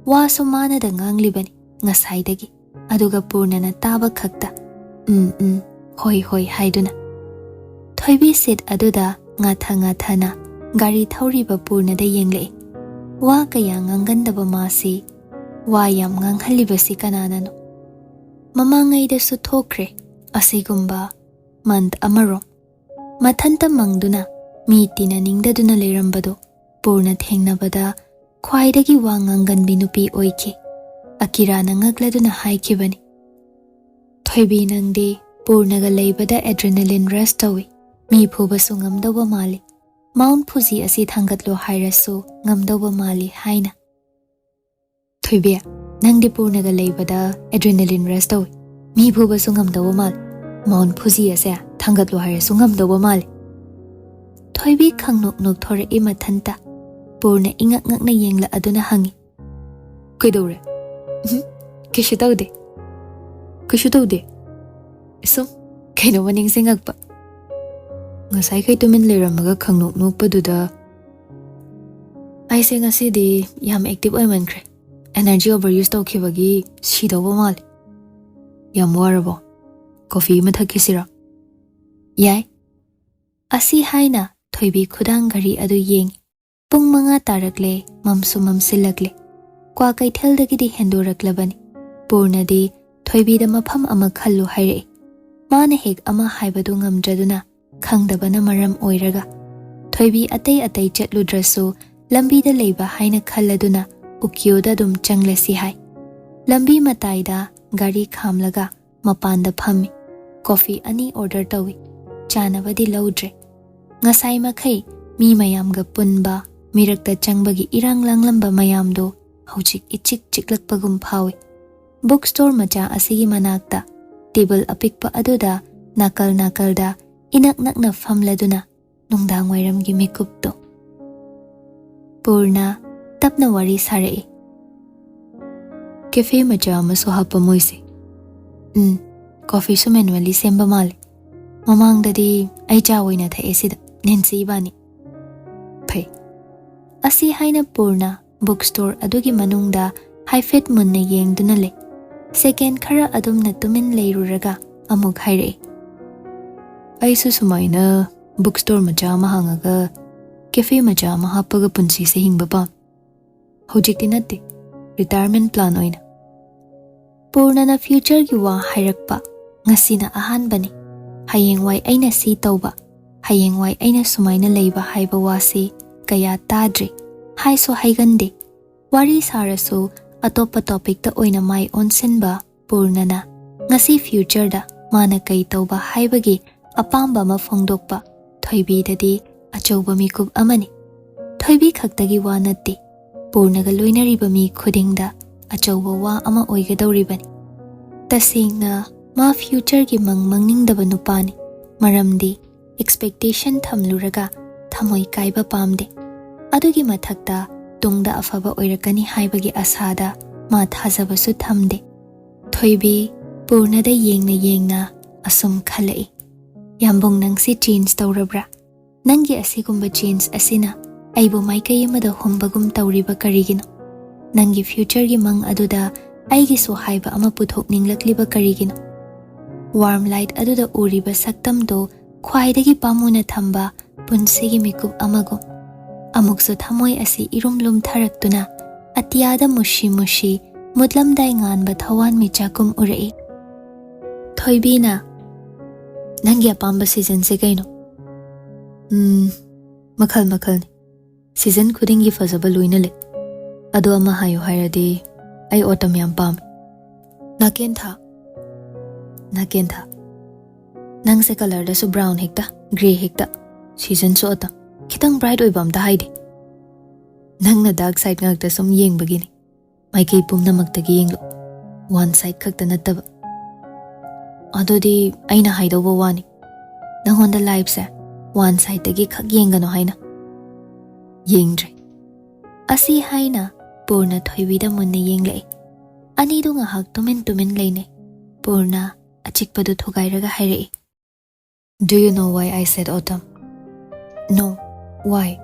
ꯋꯥꯁꯨ ꯃꯥꯅꯗ ꯉꯥꯡꯂꯤꯕꯅꯤ ꯉꯁꯥꯏꯗꯒꯤ, ꯑꯗꯨꯒ ꯄꯨꯔꯅꯅ ꯇꯥꯕ ꯈꯛꯇ "ꯎꯝ, ꯎꯝ, ꯍꯣꯏ, ꯍꯣꯏ" ꯍꯥꯏꯗꯨꯅ꯫ ꯊꯣꯏꯕꯤ ꯁꯤꯠ ꯑꯗꯨꯗ ꯉꯥꯊ ꯉꯥꯊꯅ ꯒꯥꯔꯤ ꯊꯧꯔꯤꯕ ꯄꯨꯔꯅꯗ ꯌꯦꯡꯂꯛꯏ꯫ ꯋꯥ ꯀꯌꯥ ꯉꯥꯡꯒꯟꯗꯕ ꯃꯥꯁꯤ ꯋꯥ ꯌꯥꯝ ꯉꯥꯡꯍꯜꯂꯤꯕꯁꯤ ꯀꯅꯥꯅꯅꯣ? ꯃꯃꯥꯡꯉꯩꯗꯁꯨ ꯊꯣꯛꯈ꯭ꯔꯦ ꯑꯁꯤꯒꯨꯝꯕ ꯃꯟꯊ ꯑꯃꯔꯣꯝ꯫ ꯃꯊꯟꯇ ꯃꯪꯗꯨꯅ ꯃꯤ ꯇꯤꯟꯅꯅꯤꯡꯗꯗꯨꯅ ꯂꯩꯔꯝꯕꯗꯨ ꯄꯨꯔꯅ ꯊꯦꯡꯅꯕꯗ ꯈ꯭ꯋꯥꯏꯗꯒꯤ ꯋꯥ ꯉꯥꯡꯒꯟꯕꯤ ꯅꯨꯄꯤ ꯑꯣꯏꯈꯤ꯫ ꯑꯀꯤꯔꯥꯅ ꯉꯛꯂꯗꯨꯅ ꯍꯥꯏꯈꯤꯕꯅꯤ, "ꯊꯣꯏꯕꯤ, ꯅꯪꯗꯤ ꯄꯨꯔꯅꯒ ꯂꯩꯕꯗ ꯑꯦꯗ꯭ꯔꯦꯅꯥꯂꯤꯟ ꯔꯁ ꯇꯧꯏ꯫ ꯃꯤ ꯐꯨꯕꯁꯨ ꯉꯝꯗꯧꯕ ꯃꯥꯜꯂꯤ꯫ ꯃꯥꯎꯟꯠ ꯐꯨꯖꯤ ꯑꯁꯤ ꯊꯥꯡꯒꯠꯂꯣ ꯍꯥꯏꯔꯁꯨ ꯉꯝꯗꯧꯕ ꯃꯥꯜꯂꯤ" ꯍꯥꯏꯅ꯫ "ꯊꯣꯏꯕꯤ, ꯅꯪꯗꯤ ꯄꯨꯔꯅꯒ ꯂꯩꯕꯗ ꯑꯦꯗ꯭ꯔꯦꯅꯥꯂꯤꯟ ꯔꯁ ꯇꯧꯏ꯫ ꯃꯤ ꯐꯨꯕꯁꯨ ꯉꯝꯗꯧꯕ ꯃꯥꯜꯂꯤ꯫ ꯃꯥꯎꯟꯠ ꯐꯨꯖꯤ ꯑꯁꯦ ꯊꯥꯡꯒꯠꯂꯣ ꯍꯥꯏꯔꯁꯨ ꯉꯝꯗꯧꯕ ꯃꯥꯜꯂꯤ"꯫ ꯊꯣꯏꯕꯤ ꯈꯪꯅꯣꯛ ꯅꯣꯛꯊꯣꯔꯛꯏ ꯃꯊꯟꯇ꯫ ꯄꯨꯔꯅ ꯏꯉꯛ ꯉꯛꯅ ꯌꯦꯡꯂꯛꯑꯗꯨꯅ ꯍꯪꯉꯤ, "ꯀꯩꯗꯧꯔꯦ?" "ꯎꯝ, ꯀꯩꯁꯨ ꯇꯧꯗꯦ꯫ ꯀꯩꯁꯨ ꯇꯧꯗꯦ?" ꯁꯨꯝ ꯀꯩꯅꯣꯝꯃ ꯅꯤꯡꯁꯤꯡꯉꯛꯄ꯫ ꯉꯁꯥꯏꯈꯩ ꯇꯨꯃꯤꯟ ꯂꯩꯔꯝꯃꯒ ꯈꯪꯅꯣꯛ ꯅꯣꯛꯄꯗꯨꯗ꯫ "ꯑꯩꯁꯦ ꯉꯁꯤꯗꯤ ꯌꯥꯝ ꯑꯦꯛꯇꯤꯚ ꯑꯣꯏꯃꯟꯈ꯭ꯔꯦ꯫ ꯑꯦꯅꯔꯖꯤ ꯑꯣꯚꯔ ꯌꯨꯁ ꯇꯧꯈꯤꯕꯒꯤ ꯁꯤꯗꯧꯕ ꯃꯥꯜꯂꯦ꯫ ꯌꯥꯝ ꯋꯥꯔꯕꯣ? ꯀꯣꯐꯤ ꯑꯃ ꯊꯛꯈꯤꯁꯤꯔꯣ?" "ꯌꯥꯏ"꯫ ꯑꯁꯤ ꯍꯥꯏꯅ ꯊꯣꯏꯕꯤ ꯈꯨꯗꯥꯡ ꯘꯔꯤ ꯑꯗꯨ ꯌꯦꯡꯉꯤ꯫ ꯄꯨꯡ ꯃꯉꯥ ꯇꯥꯔꯛꯂꯦ, ꯃꯝꯁꯨ ꯃꯝꯁꯤꯜꯂꯛꯂꯦ꯫ ꯀ꯭ꯋꯥ ꯀꯩꯊꯦꯜꯗꯒꯤꯗꯤ ꯍꯦꯟꯗꯣꯔꯛꯂꯕꯅꯤ꯫ ꯄꯨꯔꯅꯗꯤ ꯊꯣꯏꯕꯤꯗ ꯃꯐꯝ ꯑꯃ ꯈꯜꯂꯨ ꯍꯥꯏꯔꯛꯏ꯫ ꯃꯥꯅ ꯍꯦꯛ ꯑꯃ ꯍꯥꯏꯕꯗꯨ ꯉꯝꯗ꯭ꯔꯗꯨꯅ ꯈꯪꯗꯕꯅ ꯃꯔꯝ ꯑꯣꯏꯔꯒ ꯊꯣꯏꯕꯤ ꯑꯇꯩ ꯑꯇꯩ ꯆꯠꯂꯨꯗ꯭ꯔꯁꯨ ꯂꯝꯕꯤꯗ ꯂꯩꯕ ꯍꯥꯏꯅ ꯈꯜꯂꯗꯨꯅ ꯎꯀꯤꯌꯣꯗ ꯑꯗꯨꯝ ꯆꯪꯂꯁꯤ ꯍꯥꯏ꯫ ꯂꯝꯕꯤ ꯃꯇꯥꯏꯗ ꯒꯥꯔꯤ ꯈꯥꯝꯂꯒ ꯃꯄꯥꯟꯗ ꯐꯝꯃꯤ꯫ ꯀꯣꯐꯤ ꯑꯅꯤ ꯑꯣꯔꯗꯔ ꯇꯧꯏ꯫ ꯆꯥꯅꯕꯗꯤ ꯂꯧꯗ꯭ꯔꯦ꯫ ꯉꯁꯥꯏ ꯃꯈꯩ ꯃꯤ ꯃꯌꯥꯝꯒ ꯄꯨꯟꯕ, ꯃꯤꯔꯛꯇ ꯆꯪꯕꯒꯤ ꯏꯔꯥꯡ ꯂꯥꯡꯂꯝꯕ ꯃꯌꯥꯝꯗꯨ ꯍꯧꯖꯤꯛ ꯏꯆꯤꯛ ꯆꯤꯛꯂꯛꯄꯒꯨꯝ ꯐꯥꯎꯏ꯫ ꯕꯨꯛ ꯁ꯭ꯇꯣꯔ ꯃꯆꯥ ꯑꯁꯤꯒꯤ ꯃꯅꯥꯛꯇ ꯇꯦꯕꯜ ꯑꯄꯤꯛꯄ ꯑꯗꯨꯗ ꯅꯥꯀꯜ ꯅꯥꯀꯜꯗ ꯏꯅꯛ ꯅꯛꯅ ꯐꯝꯂꯗꯨꯅ ꯅꯨꯡꯗꯥꯡ ꯋꯥꯏꯔꯝꯒꯤ ꯃꯤꯀꯨꯞꯇꯣ꯫ ꯄꯨꯔꯅ ꯇꯞꯅ ꯋꯥꯔꯤ ꯁꯥꯔꯛꯏ꯫ "ꯀꯦꯐꯦ ꯃꯆꯥ ꯑꯃꯁꯨ ꯍꯥꯞꯄ ꯃꯣꯏꯁꯦ꯫ ꯎꯝ, ꯀꯣꯐꯤꯁꯨ ꯃꯦꯅꯨꯋꯦꯂꯤ ꯁꯦꯝꯕ ꯃꯥꯜꯂꯦ꯫ ꯃꯃꯥꯡꯗꯗꯤ ꯑꯩ ꯆꯥ ꯑꯣꯏꯅ ꯊꯛꯑꯦ ꯁꯤꯗ, ꯅꯦꯟꯁꯤ ꯏꯕꯥꯅꯤ꯫ ꯐꯩ꯫ ꯑꯁꯤ ꯍꯥꯏꯅ ꯄꯨꯔꯅ book store ꯑꯗꯨꯒꯤ ꯃꯅꯨꯡꯗ ꯍꯥꯏꯐꯦꯠ ꯃꯨꯟꯅ ꯌꯦꯡꯗꯨꯅ ꯂꯩ꯫ Second ꯈꯔ ꯑꯗꯨꯝꯅ ꯇꯨꯃꯤꯟ ꯂꯩꯔꯨꯔꯒ ꯑꯃꯨꯛ ꯍꯥꯏꯔꯛꯏ, "ꯑꯩꯁꯨ ꯁꯨꯃꯥꯏꯅ book store ꯃꯆꯥ ꯑꯃ ꯍꯥꯡꯉꯒ cafe ꯃꯆꯥ ꯑꯃ ꯍꯥꯞꯄꯒ ꯄꯨꯟꯁꯤꯁꯦ ꯍꯤꯡꯕ ꯄꯥꯝꯃꯤ꯫ ꯍꯧꯖꯤꯛꯇꯤ ꯅꯠꯇꯦ, retirement plan ꯑꯣꯏꯅ꯫" ꯄꯨꯔꯅꯅ futureꯒꯤ ꯋꯥ ꯍꯥꯏꯔꯛꯄ ꯉꯁꯤꯅ ꯑꯍꯥꯟꯕꯅꯤ꯫ ꯍꯌꯦꯡꯋꯥꯏ ꯑꯩꯅ ꯁꯤ ꯇꯧꯕ, ꯍꯌꯦꯡꯋꯥꯏ ꯑꯩꯅ ꯁꯨꯃꯥꯏꯅ ꯂꯩꯕ ꯍꯥꯏꯕ ꯋꯥꯁꯤ ꯀꯌꯥ ꯇꯥꯗ꯭ꯔꯤ꯫ ꯍꯥꯏꯁꯨ ꯍꯥꯏꯒꯟꯗꯦ꯫ ꯋꯥꯔꯤ ꯁꯥꯔꯁꯨ ꯑꯇꯣꯞꯄ topicꯇ ꯑꯣꯏꯅ ꯃꯥꯏ ꯑꯣꯟꯁꯤꯟꯕ ꯄꯨꯔꯅꯅ ꯉꯁꯤ futureꯗ ꯃꯥꯅ ꯀꯩ ꯇꯧꯕ ꯍꯥꯏꯕꯒꯤ ꯑꯄꯥꯝꯕ ꯑꯃ ꯐꯣꯡꯗꯣꯛꯄ ꯊꯣꯏꯕꯤꯗꯗꯤ ꯑꯆꯧꯕ ꯃꯤꯀꯨꯞ ꯑꯃꯅꯤ꯫ ꯊꯣꯏꯕꯤ ꯈꯛꯇꯒꯤ ꯋꯥ ꯅꯠꯇꯦ, ꯄꯨꯔꯅꯒ ꯂꯣꯏꯅꯔꯤꯕ ꯃꯤ ꯈꯨꯗꯤꯡꯗ ꯑꯆꯧꯕ ꯋꯥ ꯑꯃ ꯑꯣꯏꯒꯗꯧꯔꯤꯕꯅꯤ꯫ ꯇꯁꯦꯡꯅ ꯃꯥ futureꯒꯤ ꯃꯪ ꯃꯪꯅꯤꯡꯗꯕ ꯅꯨꯄꯥꯅꯤ꯫ ꯃꯔꯝꯗꯤ expectation ꯊꯝꯂꯨꯔꯒ ꯊꯃꯣꯏ ꯀꯥꯏꯕ ꯄꯥꯝꯗꯦ꯫ ꯑꯗꯨꯒꯤ ꯃꯊꯛꯇ ꯇꯨꯡꯗ ꯑꯐꯕ ꯑꯣꯏꯔꯛꯀꯅꯤ ꯍꯥꯏꯕꯒꯤ ꯑꯁꯥꯗ ꯃꯥ ꯊꯥꯖꯕꯁꯨ ꯊꯝꯗꯦ꯫ ꯊꯣꯏꯕꯤ ꯄꯨꯔꯅꯗ ꯌꯦꯡꯅ ꯌꯦꯡꯅ ꯑꯁꯨꯝ ꯈꯜꯂꯛꯏ, "ꯌꯥꯝꯕꯨꯡ, ꯅꯪꯁꯤ change ꯇꯧꯔꯕ꯭ꯔꯥ? ꯅꯪꯒꯤ ꯑꯁꯤꯒꯨꯝꯕ change ꯑꯁꯤꯅ ꯑꯩꯕꯨ ꯃꯥꯏꯀꯩ ꯑꯃꯗ ꯍꯨꯝꯕꯒꯨꯝ ꯇꯧꯔꯤꯕ ꯀꯔꯤꯒꯤꯅꯣ? ꯅꯪꯒꯤ futureꯒꯤ ꯃꯪ ꯑꯗꯨꯗ ꯑꯩꯒꯤꯁꯨ ꯍꯥꯏꯕ ꯑꯃ ꯄꯨꯊꯣꯛꯅꯤꯡꯂꯛꯂꯤꯕ ꯀꯔꯤꯒꯤꯅꯣ?" Warm light ꯑꯗꯨꯗ ꯎꯔꯤꯕ ꯁꯛꯇꯝꯗꯨ ꯈ꯭ꯋꯥꯏꯗꯒꯤ ꯄꯥꯝꯃꯨꯅ ꯊꯝꯕ ꯄꯨꯟꯁꯤꯒꯤ ꯃꯤꯀꯨꯞ ꯑꯃꯒꯨꯝ꯫ ꯑꯃꯨꯛꯁꯨ ꯊꯃꯣꯏ ꯑꯁꯤ ꯏꯔꯨꯝ ꯂꯨꯝꯊꯔꯛꯇꯨꯅ ꯑꯇꯤꯌꯥꯗ ꯃꯨꯁꯤ ꯃꯨꯁꯤ ꯃꯨꯠꯂꯝꯗꯥꯏ ꯉꯥꯟꯕ ꯊꯋꯥꯟꯃꯤꯆꯥꯛꯀꯨꯝ ꯎꯔꯛꯏ꯫ ꯊꯣꯏꯕꯤꯅ, "ꯅꯪꯒꯤ ꯑꯄꯥꯝꯕ seasonꯁꯦ ꯀꯩꯅꯣ?" "ꯎꯝ, ꯃꯈꯜ ꯃꯈꯜꯅꯤ꯫ Season ꯈꯨꯗꯤꯡꯒꯤ ꯐꯖꯕ ꯂꯣꯏꯅ ꯂꯩ꯫ ꯑꯗꯣ ꯑꯃ ꯍꯥꯏꯌꯨ ꯍꯥꯏꯔꯗꯤ ꯑꯩ autumn ꯌꯥꯝ ꯄꯥꯝꯃꯤ꯫" "ꯅꯥꯀꯦꯟꯊꯥ, ꯅꯥꯀꯦꯟꯊꯥ, ꯅꯪꯁꯦ colourꯗꯁꯨ brown ꯍꯦꯛꯇ, grey ꯍꯦꯛꯇ, seasonꯁꯨ autumn꯫ ꯈꯤꯇꯪ bright ꯑꯣꯏꯕ ꯑꯝꯇ ꯍꯥꯏꯗꯦ꯫ ꯅꯪꯅ dark side ꯉꯥꯛꯇ ꯁꯨꯝ ꯌꯦꯡꯕꯒꯤꯅꯤ꯫ ꯃꯥꯏꯀꯩ ꯄꯨꯝꯅꯃꯛꯇꯒꯤ ꯌꯦꯡꯂꯨ, one side ꯈꯛꯇ ꯅꯠꯇꯕ꯫" "ꯑꯗꯨꯗꯤ ꯑꯩꯅ ꯍꯥꯏꯗꯧꯕ ꯋꯥꯅꯤ꯫ ꯅꯪꯉꯣꯟꯗ lifeꯁꯦ one sideꯇꯒꯤ ꯈꯛ ꯌꯦꯡꯒꯅꯨ ꯍꯥꯏꯅ꯫" "ꯌꯦꯡꯗ꯭ꯔꯦ꯫" ꯑꯁꯤ ꯍꯥꯏꯅ ꯄꯨꯔꯅ ꯊꯣꯏꯕꯤꯗ ꯃꯨꯟꯅ ꯌꯦꯡꯂꯛꯏ꯫ ꯑꯅꯤꯗꯨ ꯉꯥꯏꯍꯥꯛ ꯇꯨꯃꯤꯟ ꯇꯨꯃꯤꯟ ꯂꯩꯅꯩ꯫ ꯄꯨꯔꯅ ꯑꯆꯤꯛꯄꯗꯨ ꯊꯨꯒꯥꯏꯔꯒ ꯍꯥꯏꯔꯛꯏ, "Do you know why I said autumn? No, why?"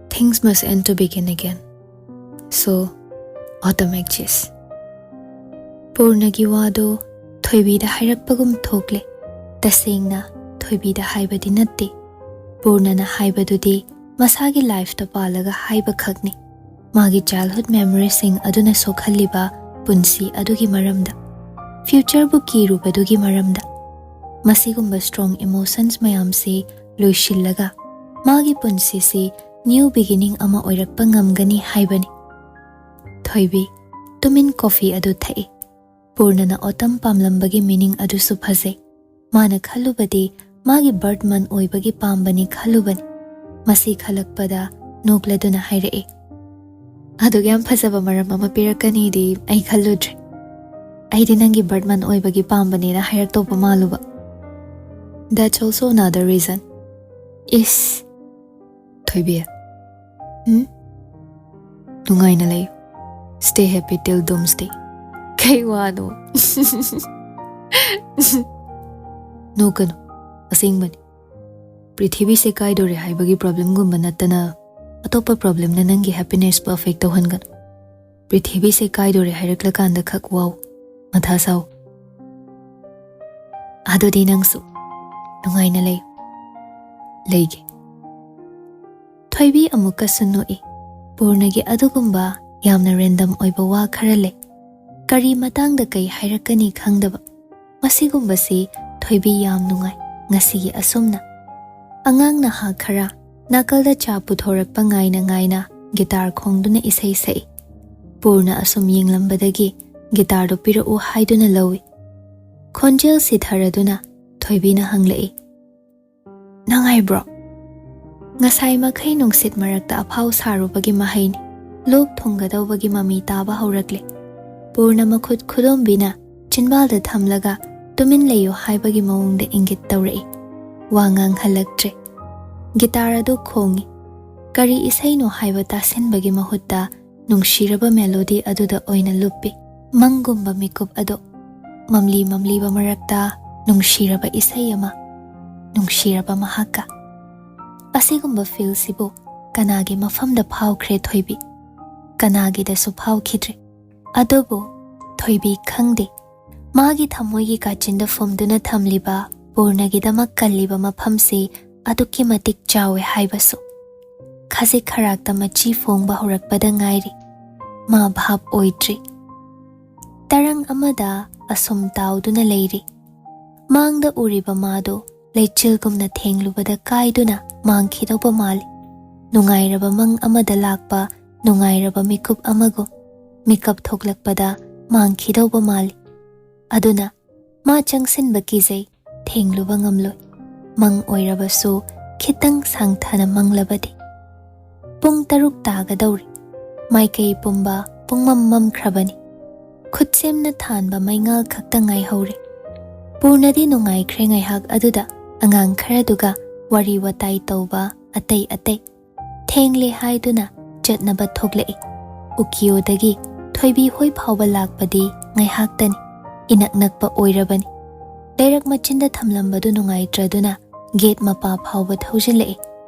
Things must end to begin again. So, autumn exists. ꯄꯨꯔꯅꯒꯤ ꯋꯥꯗꯣ ꯊꯣꯏꯕꯤꯗ ꯍꯥꯏꯔꯛꯄꯒꯨꯝ ꯊꯣꯛꯂꯦ꯫ ꯇꯁꯦꯡꯅ ꯊꯣꯏꯕꯤꯗ ꯍꯥꯏꯕꯗꯤ ꯅꯠꯇꯦ꯫ ꯄꯨꯔꯅꯅ ꯍꯥꯏꯕꯗꯨꯗꯤ ꯃꯁꯥꯒꯤ ꯂꯥꯏꯐꯇ ꯄꯥꯜꯂꯒ ꯍꯥꯏꯕ ꯈꯛꯅꯤ꯫ ꯃꯥꯒꯤ ꯆꯥꯏꯜꯍꯨꯗ ꯃꯦꯃꯣꯔꯤꯁꯤꯡ ꯑꯗꯨꯅ ꯁꯣꯛꯍꯜꯂꯤꯕ ꯄꯨꯟꯁꯤ ꯑꯗꯨꯒꯤ ꯃꯔꯝꯗ, ꯐ꯭ꯌꯨꯆꯔꯕꯨ ꯀꯤꯔꯨꯕꯗꯨꯒꯤ ꯃꯔꯝꯗ꯫ ꯃꯁꯤꯒꯨꯝꯕ ꯁ꯭ꯇꯔꯣꯡ ꯏꯃꯣꯁꯟꯁ ꯃꯌꯥꯝꯁꯤ ꯂꯣꯏꯁꯤꯜꯂꯒ ꯃꯥꯒꯤ ꯄꯨꯟꯁꯤꯁꯤ ꯅ꯭ꯌꯨ ꯕꯤꯒꯤꯅꯤꯡ ꯑꯃ ꯑꯣꯏꯔꯛꯄ ꯉꯝꯒꯅꯤ ꯍꯥꯏꯕꯅꯤ꯫ ꯊꯣꯏꯕꯤ ꯇꯨꯃꯤꯟ ꯀꯣꯐꯤ ꯑꯗꯨ ꯊꯛꯏ꯫ ꯄꯨꯔꯅꯅ ꯑꯣꯇꯝ ꯄꯥꯝꯂꯝꯕꯒꯤ ꯃꯤꯅꯤꯡ ꯑꯗꯨꯁꯨ ꯐꯖꯩ꯫ ꯃꯥꯅ ꯈꯜꯂꯨꯕꯗꯤ ꯃꯥꯒꯤ ꯕꯔꯠ ꯃꯟ ꯑꯣꯏꯕꯒꯤ ꯄꯥꯝꯕꯅꯤ ꯈꯜꯂꯨꯕꯅꯤ꯫ ꯃꯁꯤ ꯈꯜꯂꯛꯄꯗ ꯅꯣꯛꯂꯗꯨꯅ ꯍꯥꯏꯔꯛꯏ, "ꯑꯗꯨꯛ ꯌꯥꯝ ꯐꯖꯕ ꯃꯔꯝ ꯑꯃ ꯄꯤꯔꯛꯀꯅꯤꯗꯤ ꯑꯩ ꯈꯜꯂꯨꯗ꯭ꯔꯦ꯫ ꯑꯩꯗꯤ ꯅꯪꯒꯤ ꯕꯔꯠ ꯃꯟ ꯑꯣꯏꯕꯒꯤ ꯄꯥꯝꯕꯅꯦꯅ ꯍꯥꯏꯔꯛꯇꯧꯕ ꯃꯥꯜꯂꯨꯕ꯫ That's also another reason." ꯏꯁ, ꯊꯣꯏꯕꯤ꯫ ꯎꯝ? ꯅꯨꯡꯉꯥꯏꯅ ꯂꯩꯌꯨ꯫ Stay happy till doomsday. ꯀꯩ ꯋꯥꯅꯣ? ꯅꯣꯛꯀꯅꯨ꯫ ꯑꯁꯦꯡꯕꯅꯤ꯫ ꯄ꯭ꯔꯤꯊꯤꯕꯤꯁꯦ ꯀꯥꯏꯗꯣꯔꯦ ꯍꯥꯏꯕꯒꯤ ꯄ꯭ꯔꯣꯕ꯭ꯂꯦꯝꯒꯨꯝꯕ ꯅꯠꯇꯅ ꯑꯇꯣꯞꯄ ꯄ꯭ꯔꯣꯕ꯭ꯂꯦꯝꯅ ꯅꯪꯒꯤ ꯍꯦꯄꯤꯅꯦꯁꯄꯨ ꯑꯐꯦꯛ ꯇꯧꯍꯟꯒꯅꯨ꯫ ꯄ꯭ꯔꯤꯊꯤꯕꯤꯁꯦ ꯀꯥꯏꯗꯣꯔꯦ ꯍꯥꯏꯔꯛꯂꯀꯥꯟꯗ ꯈꯛ ꯋꯥꯎ, ꯃꯊꯥ ꯁꯥꯎ꯫ ꯑꯗꯨꯗꯤ ꯅꯪꯁꯨ ꯅꯨꯡꯉꯥꯏꯅ ꯂꯩꯌꯨ꯫ ꯂꯩꯒꯦ꯫ ꯊꯣꯏꯕꯤ ꯑꯃꯨꯛꯀꯁꯨ ꯅꯣꯛꯏ꯫ ꯄꯨꯔꯅꯒꯤ ꯑꯗꯨꯒꯨꯝꯕ ꯌꯥꯝꯅ ꯔꯦꯟꯗꯝ ꯑꯣꯏꯕ ꯋꯥ ꯈꯔ ꯂꯩ꯫ ꯀꯔꯤ ꯃꯇꯥꯡꯗ ꯀꯩ ꯍꯥꯏꯔꯛꯀꯅꯤ ꯈꯪꯗꯕ꯫ ꯃꯁꯤꯒꯨꯝꯕꯁꯤ ꯊꯣꯏꯕꯤ ꯌꯥꯝ ꯅꯨꯡꯉꯥꯏ꯫ ꯉꯁꯤꯒꯤ ꯑꯁꯨꯝꯅ꯫ ꯑꯉꯥꯡ ꯅꯍꯥ ꯈꯔ ꯅꯥꯀꯜꯗ ꯆꯥ ꯄꯨꯊꯣꯔꯛꯄ ꯉꯥꯏꯅ ꯉꯥꯏꯅ ꯒꯤꯇꯥꯔ ꯈꯣꯡꯗꯨꯅ ꯏꯁꯩ ꯁꯛꯏ꯫ ꯄꯨꯔꯅ ꯑꯁꯨꯝ ꯌꯦꯡꯂꯝꯕꯗꯒꯤ ꯒꯤꯇꯥꯔꯗꯨ ꯄꯤꯔꯛꯎ ꯍꯥꯏꯗꯨꯅ ꯂꯧꯏ꯫ ꯈꯣꯟꯖꯦꯜ ꯁꯤꯊꯔꯗꯨꯅ ꯊꯣꯏꯕꯤꯅ ꯍꯪꯂꯛꯏ, "ꯅꯨꯡꯉꯥꯏꯕ꯭ꯔꯣ?" ꯉꯁꯥꯏ ꯃꯈꯩ ꯅꯨꯡꯁꯤꯠ ꯃꯔꯛꯇ ꯑꯐꯥꯎ ꯁꯥꯔꯨꯕꯒꯤ ꯃꯍꯩꯅꯤ꯫ ꯂꯣꯛ ꯊꯨꯡꯒꯗꯧꯕꯒꯤ ꯃꯃꯤ ꯇꯥꯕ ꯍꯧꯔꯛꯂꯦ꯫ ꯄꯨꯔꯅ ꯃꯈꯨꯠ ꯈꯨꯗꯣꯝꯕꯤꯅ ꯆꯤꯟꯕꯥꯜꯗ ꯊꯝꯂꯒ ꯇꯨꯃꯤꯟ ꯂꯩꯌꯨ ꯍꯥꯏꯕꯒꯤ ꯃꯑꯣꯡꯗ ꯏꯪꯒꯤꯠ ꯇꯧꯔꯛꯏ꯫ ꯋꯥ ꯉꯥꯡꯍꯜꯂꯛꯇ꯭ꯔꯦ꯫ ꯒꯤꯇꯥꯔ ꯑꯗꯨ ꯈꯣꯡꯏ꯫ ꯀꯔꯤ ꯏꯁꯩꯅꯣ ꯍꯥꯏꯕ ꯇꯥꯁꯤꯟꯕꯒꯤ ꯃꯍꯨꯠꯇ ꯅꯨꯡꯁꯤꯔꯕ ꯃꯦꯂꯣꯗꯤ ꯑꯗꯨꯗ ꯑꯣꯏꯅ ꯂꯨꯞꯄꯤ꯫ ꯃꯪꯒꯨꯝꯕ ꯃꯤꯀꯨꯞ ꯑꯗꯨ ꯃꯝꯂꯤ ꯃꯝꯂꯤꯕ ꯃꯔꯛꯇ ꯅꯨꯡꯁꯤꯔꯕ ꯏꯁꯩ ꯑꯃ, ꯅꯨꯡꯁꯤꯔꯕ ꯃꯍꯥꯛꯀ꯫ ꯑꯁꯤꯒꯨꯝꯕ ꯐꯤꯜꯁꯤꯕꯨ ꯀꯅꯥꯒꯤ ꯃꯐꯝꯗ ꯐꯥꯎꯈ꯭ꯔꯦ ꯊꯣꯏꯕꯤ? ꯀꯅꯥꯒꯤꯗꯁꯨ ꯐꯥꯎꯈꯤꯗ꯭ꯔꯦ꯫ ꯑꯗꯨꯕꯨ ꯊꯣꯏꯕꯤ ꯈꯪꯗꯦ, ꯃꯥꯒꯤ ꯊꯃꯣꯏꯒꯤ ꯀꯥꯆꯤꯟꯗ ꯐꯨꯝꯗꯨꯅ ꯊꯝꯂꯤꯕ ꯄꯨꯔꯅꯒꯤꯗꯃꯛ ꯀꯜꯂꯤꯕ ꯃꯐꯝꯁꯤ ꯑꯗꯨꯛꯀꯤ ꯃꯇꯤꯛ ꯆꯥꯎꯋꯦ ꯍꯥꯏꯕꯁꯨ꯫ ꯈꯖꯤꯛ ꯈꯔꯥꯛꯇ ꯃꯆꯤ ꯐꯣꯡꯕ ꯍꯧꯔꯛꯄꯗ ꯉꯥꯏꯔꯤ꯫ ꯃꯥ ꯚꯥꯞ ꯑꯣꯏꯗ꯭ꯔꯤ꯫ ꯇꯔꯪ ꯑꯃꯗ ꯑꯁꯨꯝ ꯇꯥꯎꯗꯨꯅ ꯂꯩꯔꯤ꯫ ꯃꯥꯡꯗ ꯎꯔꯤꯕ ꯃꯥꯗꯣ ꯂꯩꯆꯤꯜꯒꯨꯝꯅ ꯊꯦꯡꯂꯨꯕꯗ ꯀꯥꯏꯗꯨꯅ ꯃꯥꯡꯈꯤꯗꯧꯕ ꯃꯥꯜꯂꯤ꯫ ꯅꯨꯡꯉꯥꯏꯔꯕ ꯃꯪ ꯑꯃꯗ ꯂꯥꯛꯄ ꯅꯨꯡꯉꯥꯏꯔꯕ ꯃꯤꯀꯨꯞ ꯑꯃꯒꯨꯝ꯫ ꯃꯤꯀꯞ ꯊꯣꯛꯂꯛꯄꯗ ꯃꯥꯡꯈꯤꯗꯧꯕ ꯃꯥꯜꯂꯤ꯫ ꯑꯗꯨꯅ ꯃꯥ ꯆꯪꯁꯤꯟꯕ ꯀꯤꯖꯩ꯫ ꯊꯦꯡꯂꯨꯕ ꯉꯝꯂꯣꯏ꯫ ꯃꯪ ꯑꯣꯏꯔꯕꯁꯨ ꯈꯤꯇꯪ ꯁꯥꯡꯊꯅ ꯃꯪꯂꯕꯗꯤ꯫ ꯄꯨꯡ ꯇꯔꯨꯛ ꯇꯥꯒꯗꯧꯔꯤ꯫ ꯃꯥꯏꯀꯩ ꯄꯨꯝꯕ ꯄꯨꯡꯃꯝ ꯃꯝꯈ꯭ꯔꯕꯅꯤ꯫ ꯈꯨꯠꯁꯦꯝꯅ ꯊꯥꯟꯕ ꯃꯩꯉꯥꯜ ꯈꯛꯇ ꯉꯥꯏꯍꯧꯔꯦ꯫ ꯄꯨꯔꯅꯗꯤ ꯅꯨꯡꯉꯥꯏꯈ꯭ꯔꯦ ꯉꯥꯏꯍꯥꯛ ꯑꯗꯨꯗ ꯑꯉꯥꯡ ꯈꯔꯗꯨꯒ ꯋꯥꯔꯤ ꯋꯥꯇꯥꯏ ꯇꯧꯕ ꯑꯇꯩ ꯑꯇꯩ꯫ ꯊꯦꯡꯂꯦ ꯍꯥꯏꯗꯨꯅ ꯆꯠꯅꯕ ꯊꯣꯛꯂꯛꯏ꯫ ꯎꯀꯤꯌꯣꯗꯒꯤ ꯊꯣꯏꯕꯤ ꯍꯣꯏ ꯐꯥꯎꯕ ꯂꯥꯛꯄꯗꯤ ꯉꯥꯏꯍꯥꯛꯇꯅꯤ꯫ ꯏꯅꯛ ꯅꯛꯄ ꯑꯣꯏꯔꯕꯅꯤ꯫ ꯂꯩꯔꯛ ꯃꯆꯤꯟꯗ ꯊꯝꯂꯝꯕꯗꯨ ꯅꯨꯡꯉꯥꯏꯇ꯭ꯔꯗꯨꯅ ꯒꯦꯠ ꯃꯄꯥ ꯐꯥꯎꯕ ꯊꯧꯖꯤꯜꯂꯛꯏ꯫